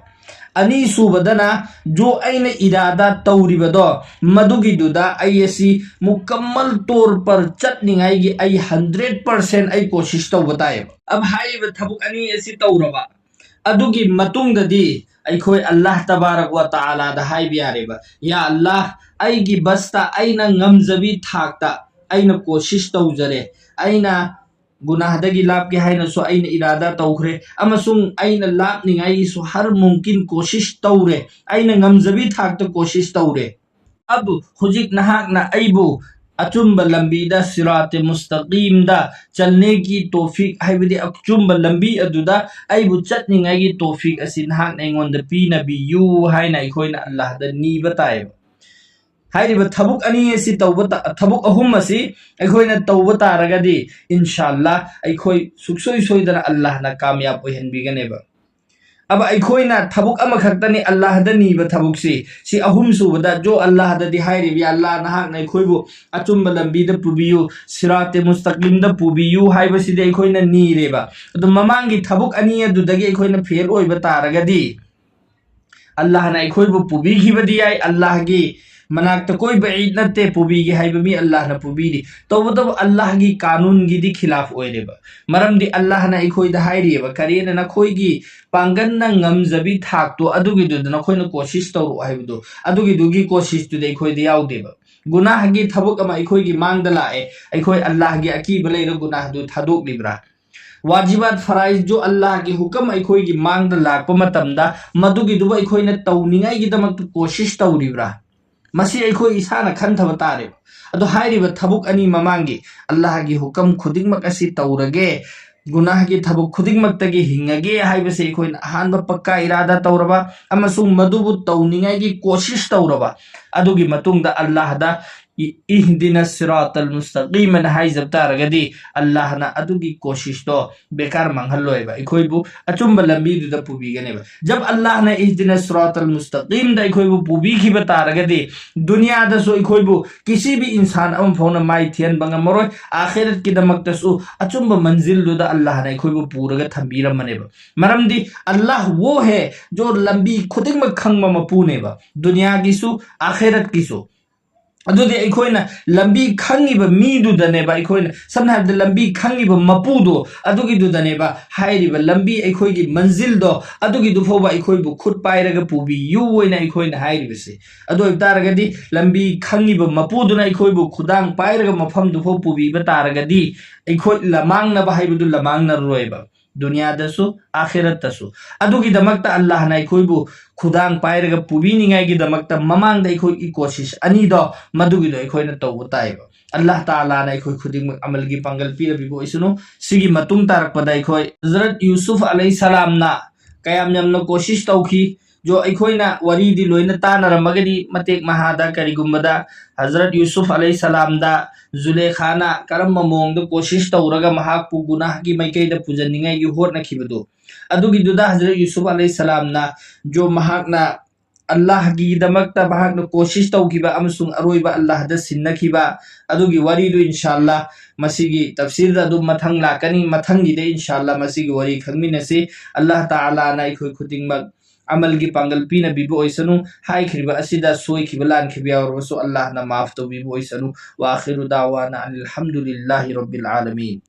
ꯑꯅꯤꯁꯨꯕꯗꯅ ꯖꯣ ꯑꯩꯅ ꯏꯔꯥꯗꯥ ꯇꯧꯔꯤꯕꯗꯣ, ꯃꯗꯨꯒꯤꯗꯨꯗ ꯑꯩ ꯑꯁꯤ ꯃꯨꯀꯝꯃꯜ ꯇꯣꯔ ꯄꯔ ꯆꯠꯅꯤꯡꯉꯥꯏꯒꯤ ꯑꯩ ꯍꯟꯗ꯭ꯔꯦꯠ ꯄꯔꯁꯦꯟ ꯑꯩ ꯀꯣꯁꯤꯁ ꯇꯧꯕ ꯇꯥꯏꯌꯦꯕ꯫ ꯑꯕ ꯍꯥꯏꯔꯤꯕ ꯊꯕꯛ ꯑꯅꯤ ꯑꯁꯤ ꯇꯧꯔꯕ, ꯑꯗꯨꯒꯤ ꯃꯇꯨꯡꯗꯗꯤ ꯑꯩꯈꯣꯏ ꯑꯜꯂꯥꯍ ꯇꯕꯥꯔꯛ ꯋꯥ ꯇꯥꯂꯥꯗ ꯍꯥꯏꯕ ꯌꯥꯔꯦꯕ, "ꯌꯥ ꯑꯜꯂꯥꯍ, ꯑꯩꯒꯤ ꯕꯁꯇ ꯑꯩꯅ ꯉꯝꯖꯕꯤ ꯊꯥꯛꯇ ꯑꯩꯅ ꯀꯣꯁꯤꯁ ꯇꯧꯖꯔꯦ, ꯑꯩꯅ ꯒꯨꯅꯥꯍꯗꯒꯤ ꯂꯥꯞꯀꯦ ꯍꯥꯏꯅꯁꯨ ꯑꯩꯅ ꯏꯔꯥꯗꯥ ꯇꯧꯈ꯭ꯔꯦ, ꯑꯃꯁꯨꯡ ꯑꯩꯅ ꯂꯥꯞꯅꯤꯡꯉꯥꯏꯒꯤꯁꯨ ꯍꯔ ꯃꯨꯝꯀꯤꯟ ꯀꯣꯁꯤꯁ ꯇꯧꯔꯦ, ꯑꯩꯅ ꯉꯝꯖꯕꯤ ꯊꯥꯛꯇ ꯀꯣꯁꯤꯁ ꯇꯧꯔꯦ꯫ ꯑꯕ ꯍꯧꯖꯤꯛ ꯅꯍꯥꯛꯅ ꯑꯩꯕꯨ ꯑꯆꯨꯝꯕ ꯂꯝꯕꯤꯗ, ꯁꯤꯔꯥꯇꯦ ꯃꯨꯁꯇꯀꯤꯝꯗ ꯆꯜꯅꯦꯒꯤ ꯇꯣꯐꯤꯛ, ꯍꯥꯏꯕꯗꯤ ꯑꯆꯨꯝꯕ ꯂꯝꯕꯤ ꯑꯗꯨꯗ ꯑꯩꯕꯨ ꯆꯠꯅꯤꯡꯉꯥꯏꯒꯤ ꯇꯣꯐꯤꯛ ꯑꯁꯤ ꯅꯍꯥꯛꯅ ꯑꯩꯉꯣꯟꯗ ꯄꯤꯅꯕꯤꯌꯨ" ꯍꯥꯏꯅ ꯑꯩꯈꯣꯏꯅ ꯑꯜꯂꯥꯍꯗ ꯅꯤꯕ ꯇꯥꯏꯌꯦꯕ꯫ ꯍꯥꯏꯔꯤꯕ ꯊꯕꯛ ꯑꯅꯤ ꯑꯁꯤ ꯇꯧꯕ ꯇ-, ꯊꯕꯛ ꯑꯍꯨꯝ ꯑꯁꯤ ꯑꯩꯈꯣꯏꯅ ꯇꯧꯕ ꯇꯥꯔꯒꯗꯤ, ꯏꯟꯁꯥ ꯑꯜꯂꯥꯍ, ꯑꯩꯈꯣꯏ ꯁꯨꯛꯁꯣꯏ ꯁꯣꯏꯗꯅ ꯑꯜꯂꯥꯍꯅ ꯀꯥꯃꯌꯥꯕ ꯑꯣꯏꯍꯟꯕꯤꯒꯅꯦꯕ꯫ ꯑꯕ ꯑꯩꯈꯣꯏꯅ ꯊꯕꯛ ꯑꯃꯈꯛꯇꯅꯤ ꯑꯜꯂꯥꯍꯗ ꯅꯤꯕ ꯊꯕꯛꯁꯤ꯫ ꯁꯤ ꯑꯍꯨꯝꯁꯨꯕꯗ ꯖꯣ ꯑꯜꯂꯥꯍꯗꯗꯤ ꯍꯥꯏꯔꯤꯕ, "ꯌꯥ ꯑꯜꯂꯥꯍ, ꯅꯍꯥꯛꯅ ꯑꯩꯈꯣꯏꯕꯨ ꯑꯆꯨꯝꯕ ꯂꯝꯕꯤꯗ ꯄꯨꯕꯤꯌꯨ, ꯁꯤꯔꯥꯇꯦ ꯃꯨꯁꯇꯀꯤꯝꯗ ꯄꯨꯕꯤꯌꯨ" ꯍꯥꯏꯕꯁꯤꯗꯤ ꯑꯩꯈꯣꯏꯅ ꯅꯤꯔꯦꯕ꯫ ꯑꯗꯨ ꯃꯃꯥꯡꯒꯤ ꯊꯕꯛ ꯑꯅꯤ ꯑꯗꯨꯗꯒꯤ ꯑꯩꯈꯣꯏꯅ ꯐꯦꯜ ꯑꯣꯏꯕ ꯇꯥꯔꯒꯗꯤ, ꯑꯜꯂꯥꯍꯅ ꯑꯩꯈꯣꯏꯕꯨ ꯄꯨꯕꯤꯈꯤꯕꯗꯤ ꯌꯥꯏ, ꯑꯜꯂꯥꯍꯒꯤ ꯃꯅꯥꯛꯇ ꯀꯣꯏꯕ ꯏꯗ ꯅꯠꯇꯦ, ꯄꯨꯕꯤꯒꯦ ꯍꯥꯏꯕ ꯃꯤ ꯑꯜꯂꯥꯍꯅ ꯄꯨꯕꯤꯔꯤ꯫ ꯇꯧꯕꯇꯕꯨ ꯑꯜꯂꯥꯍꯒꯤ ꯀꯥꯅꯨꯟꯒꯤꯗꯤ ꯈꯤꯂꯥꯐ ꯑꯣꯏꯔꯦꯕ꯫ ꯃꯔꯝꯗꯤ ꯑꯜꯂꯥꯍꯅ ꯑꯩꯈꯣꯏꯗ ꯍꯥꯏꯔꯤꯑꯕ, "ꯀꯔꯤꯅ ꯅꯈꯣꯏꯒꯤ ꯄꯥꯡꯒꯜꯅ ꯉꯝꯖꯕꯤ ꯊꯥꯛꯇꯣ ꯑꯗꯨꯒꯤꯗꯨꯗ ꯅꯈꯣꯏꯅ ꯀꯣꯁꯤꯁ ꯇꯧꯔꯛꯑꯣ" ꯍꯥꯏꯕꯗꯣ, ꯑꯗꯨꯒꯤꯗꯨꯒꯤ ꯀꯣꯁꯤꯁꯇꯨꯗꯤ ꯑꯩꯈꯣꯏꯗ ꯌꯥꯎꯗꯦꯕ꯫ ꯒꯨꯅꯥꯍꯒꯤ ꯊꯕꯛ ꯑꯃ ꯑꯩꯈꯣꯏꯒꯤ ꯃꯥꯡꯗ ꯂꯥꯛꯑꯦ, ꯑꯩꯈꯣꯏ ꯑꯜꯂꯥꯍꯒꯤ ꯑꯀꯤꯕ ꯂꯩꯔ ꯒꯨꯅꯥꯍꯗꯨ ꯊꯥꯗꯣꯛꯂꯤꯕ꯭ꯔꯥ? ꯋꯥꯖꯤꯕꯥꯠ ꯐꯔꯥꯏꯖ ꯖꯣ ꯑꯜꯂꯥꯍꯒꯤ ꯍꯨꯀꯝ ꯑꯩꯈꯣꯏꯒꯤ ꯃꯥꯡꯗ ꯂꯥꯛꯄ ꯃꯇꯝꯗ ꯃꯗꯨꯒꯤꯗꯨꯕꯨ ꯑꯩꯈꯣꯏꯅ ꯇꯧꯅꯤꯡꯉꯥꯏꯒꯤꯗꯃꯛꯇ ꯀꯣꯁꯤꯁ ꯇꯧꯔꯤꯕ꯭ꯔꯥ? ꯃꯁꯤ ꯑꯩꯈꯣꯏ ꯏꯁꯥꯅ ꯈꯟꯊꯕ ꯇꯥꯔꯦꯕ꯫ ꯑꯗꯣ ꯍꯥꯏꯔꯤꯕ ꯊꯕꯛ ꯑꯅꯤ ꯃꯃꯥꯡꯒꯤ, ꯑꯜꯂꯥꯍꯒꯤ ꯍꯨꯀꯝ ꯈꯨꯗꯤꯡꯃꯛ ꯑꯁꯤ ꯇꯧꯔꯒꯦ, ꯒꯨꯅꯥꯍꯒꯤ ꯊꯕꯛ ꯈꯨꯗꯤꯡꯃꯛꯇꯒꯤ ꯍꯤꯡꯉꯒꯦ ꯍꯥꯏꯕꯁꯦ ꯑꯩꯈꯣꯏꯅ ꯑꯍꯥꯟꯕ ꯄꯛꯀꯥ ꯏꯔꯥꯗꯥ ꯇꯧꯔꯕ ꯑꯃꯁꯨꯡ ꯃꯗꯨꯕꯨ ꯇꯧꯅꯤꯡꯉꯥꯏꯒꯤ ꯀꯣꯁꯤꯁ ꯇꯧꯔꯕ, ꯑꯗꯨꯒꯤ ꯃꯇꯨꯡꯗ ꯑꯜꯂꯥꯍꯗ ꯏ-, "ꯏꯍꯗꯤꯅ ꯁꯤꯔꯥꯇꯜ ꯃꯨꯁꯇꯀꯤꯝ" ꯑꯅ ꯍꯥꯏꯖꯕ ꯇꯥꯔꯒꯗꯤ, ꯑꯜꯂꯥꯍꯅ ꯑꯗꯨꯒꯤ ꯀꯣꯁꯤꯁꯇꯣ ꯕꯦꯀꯥꯔ ꯃꯥꯡꯍꯜꯂꯣꯏꯕ, ꯑꯩꯈꯣꯏꯕꯨ ꯑꯆꯨꯝꯕ ꯂꯝꯕꯤꯗꯨꯗ ꯄꯨꯕꯤꯒꯅꯦꯕ꯫ ꯖꯕ ꯑꯜꯂꯥꯍꯅ "ꯏꯍꯗꯤꯅ ꯁꯤꯔꯥꯇꯜ ꯃꯨꯁꯇꯀꯤꯝꯗ" ꯑꯩꯈꯣꯏꯕꯨ ꯄꯨꯕꯤꯈꯤꯕ ꯇꯥꯔꯒꯗꯤ, ꯗꯨꯅꯤꯌꯥꯗꯁꯨ ꯑꯩꯈꯣꯏꯕꯨ ꯀꯤꯁꯤ ꯚꯤ ꯏꯟꯁꯥꯟ ꯑꯃ ꯐꯥꯎꯅ ꯃꯥꯏ ꯊꯤꯍꯟꯕ ꯉꯝꯃꯔꯣꯏ, ꯑꯥꯈꯤꯔꯠꯀꯤꯗꯃꯛꯇꯁꯨ ꯑꯆꯨꯝꯕ ꯃꯟꯖꯤꯜꯗꯨꯗ ꯑꯜꯂꯥꯍꯅ ꯑꯩꯈꯣꯏꯕꯨ ꯄꯨꯔꯒ ꯊꯝꯕꯤꯔꯝꯃꯅꯦꯕ꯫ ꯃꯔꯝꯗꯤ ꯑꯜꯂꯥꯍ ꯋꯣ ꯍꯦ ꯖꯣ ꯂꯝꯕꯤ ꯈꯨꯗꯤꯡꯃꯛ ꯈꯪꯕ ꯃꯄꯨꯅꯦꯕ, ꯗꯨꯅꯤꯌꯥꯒꯤꯁꯨ ꯑꯥꯈꯤꯔꯠꯀꯤꯁꯨ꯫ ꯑꯗꯨꯗꯤ ꯑꯩꯈꯣꯏꯅ ꯂꯝꯕꯤ ꯈꯪꯉꯤꯕ ꯃꯤꯗꯨꯗꯅꯦꯕ, ꯑꯩꯈꯣꯏꯅ ꯁꯝꯅ ꯍꯥꯏꯔꯕꯗ ꯂꯝꯕꯤ ꯈꯪꯉꯤꯕ ꯃꯄꯨꯗꯣ, ꯑꯗꯨꯒꯤꯗꯨꯗꯅꯦꯕ ꯍꯥꯏꯔꯤꯕ ꯂꯝꯕꯤ, ꯑꯩꯈꯣꯏꯒꯤ ꯃꯟꯖꯤꯜꯗꯣ, ꯑꯗꯨꯒꯤꯗꯨ ꯐꯥꯎꯕ ꯑꯩꯈꯣꯏꯕꯨ ꯈꯨꯠ ꯄꯥꯏꯔꯒ ꯄꯨꯕꯤꯌꯨ ꯑꯣꯏꯅ ꯑꯩꯈꯣꯏꯅ ꯍꯥꯏꯔꯤꯕꯁꯦ꯫ ꯑꯗꯨ ꯑꯣꯏꯕ ꯇꯥꯔꯒꯗꯤ, ꯂꯝꯕꯤ ꯈꯪꯉꯤꯕ ꯃꯄꯨꯗꯨꯅ ꯑꯩꯈꯣꯏꯕꯨ ꯈꯨꯗꯥꯡ ꯄꯥꯏꯔꯒ ꯃꯐꯝꯗꯨ ꯐꯥꯎ ꯄꯨꯕꯤꯕ ꯇꯥꯔꯒꯗꯤ, ꯑꯩꯈꯣꯏ ꯂꯃꯥꯡꯅꯕ ꯍꯥꯏꯕꯗꯨ ꯂꯃꯥꯡꯅꯔꯣꯏꯕ, ꯗꯨꯅꯤꯌꯥꯗꯁꯨ ꯑꯥꯈꯤꯔꯠꯇꯁꯨ꯫ ꯑꯗꯨꯒꯤꯗꯃꯛꯇ ꯑꯜꯂꯥꯍꯅ ꯑꯩꯈꯣꯏꯕꯨ ꯈꯨꯗꯥꯡ ꯄꯥꯏꯔꯒ ꯄꯨꯕꯤꯅꯤꯡꯉꯥꯏꯒꯤꯗꯃꯛꯇ ꯃꯃꯥꯡꯗ ꯑꯩꯈꯣꯏꯒꯤ ꯀꯣꯁꯤꯁ ꯑꯅꯤꯗꯣ, ꯃꯗꯨꯒꯤꯗꯣ ꯑꯩꯈꯣꯏꯅ ꯇꯧꯕ ꯇꯥꯏꯕ꯫ ꯑꯜꯂꯥꯍ ꯇꯥꯂꯥꯅ ꯑꯩꯈꯣꯏ ꯈꯨꯗꯤꯡꯃꯛ ꯑꯃꯜꯒꯤ ꯄꯥꯡꯒꯜ ꯄꯤꯔꯕꯤꯕ ꯑꯣꯏꯁꯅꯨ꯫ ꯁꯤꯒꯤ ꯃꯇꯨꯡ ꯇꯥꯔꯛꯄꯗ ꯑꯩꯈꯣꯏ ꯍꯖꯔꯠ ꯌꯨꯁꯨꯐ ꯑꯂꯩꯍꯤ ꯁꯂꯥꯝꯅ ꯀꯌꯥꯝ ꯌꯥꯝꯅ ꯀꯣꯁꯤꯁ ꯇꯧꯈꯤ, ꯖꯣ ꯑꯩꯈꯣꯏꯅ ꯋꯥꯔꯤꯗꯤ ꯂꯣꯏꯅ ꯇꯥꯅꯔꯝꯃꯒꯅꯤ, ꯃꯇꯦꯛ ꯃꯍꯥꯗ ꯀꯔꯤꯒꯨꯝꯕꯗ ꯍꯖꯔꯠ ꯌꯨꯁꯨꯐ ꯑꯂꯩꯍꯤ ꯁꯂꯥꯝꯗ ꯖꯨꯂꯦꯈꯥꯅ ꯀꯔꯝꯕ ꯃꯑꯣꯡꯗ ꯀꯣꯁꯤꯁ ꯇꯧꯔꯒ ꯃꯍꯥꯛꯄꯨ ꯒꯨꯅꯥꯍꯒꯤ ꯃꯥꯏꯀꯩꯗ ꯄꯨꯖꯅꯤꯡꯉꯥꯏꯒꯤ ꯍꯣꯠꯅꯈꯤꯕꯗꯨ, ꯑꯗꯨꯒꯤꯗꯨꯗ ꯍꯖꯔꯠ ꯌꯨꯁꯨꯐ ꯑꯂꯩꯍꯤ ꯁꯂꯥꯝꯅ ꯖꯣ ꯃꯍꯥꯛꯅ ꯑꯜꯂꯥꯍꯒꯤꯗꯃꯛꯇ ꯃꯍꯥꯛꯅ ꯀꯣꯁꯤꯁ ꯇꯧꯈꯤꯕ ꯑꯃꯁꯨꯡ ꯑꯔꯣꯏꯕ ꯑꯜꯂꯥꯍꯗ ꯁꯤꯟꯅꯈꯤꯕ, ꯑꯗꯨꯒꯤ ꯋꯥꯔꯤꯗꯨ ꯏꯟꯁꯥ ꯑꯜꯂꯥꯍ ꯃꯁꯤꯒꯤ ꯇꯐꯁꯤꯔꯗ ꯑꯗꯨꯝ ꯃꯊꯪ ꯂꯥꯛꯀꯅꯤ꯫ ꯃꯊꯪꯒꯤꯗ ꯏꯟꯁꯥ ꯑꯜꯂꯥꯍ ꯃꯁꯤꯒꯤ ꯋꯥꯔꯤ ꯈꯪꯃꯤꯟꯅꯁꯤ꯫ ꯑꯜꯂꯥꯍ ꯇꯥꯂꯥꯅ ꯑꯩꯈꯣꯏ ꯈꯨꯗꯤꯡꯃꯛ ꯑꯃꯜꯒꯤ ꯄꯥꯡꯒꯜ ꯄꯤꯅꯕꯤꯕ ꯑꯣꯏꯁꯅꯨ꯫ ꯍꯥꯏꯈ꯭ꯔꯤꯕ ꯑꯁꯤꯗ ꯁꯣꯏꯈꯤꯕ ꯂꯥꯟꯈꯤꯕ ꯌꯥꯎꯔꯕꯁꯨ ꯑꯜꯂꯥꯍꯅ ꯃꯥꯐ ꯇꯧꯕꯤꯕ ꯑꯣꯏꯁꯅꯨ꯫ ꯋꯥꯈꯤꯔꯨ ꯗꯥꯋꯥꯅ ꯑꯅꯤꯜ ꯍꯝꯗꯨꯂꯤꯜꯂꯥꯍꯤ ꯔꯕꯤꯜ ꯑꯥꯂꯃꯤꯟ꯫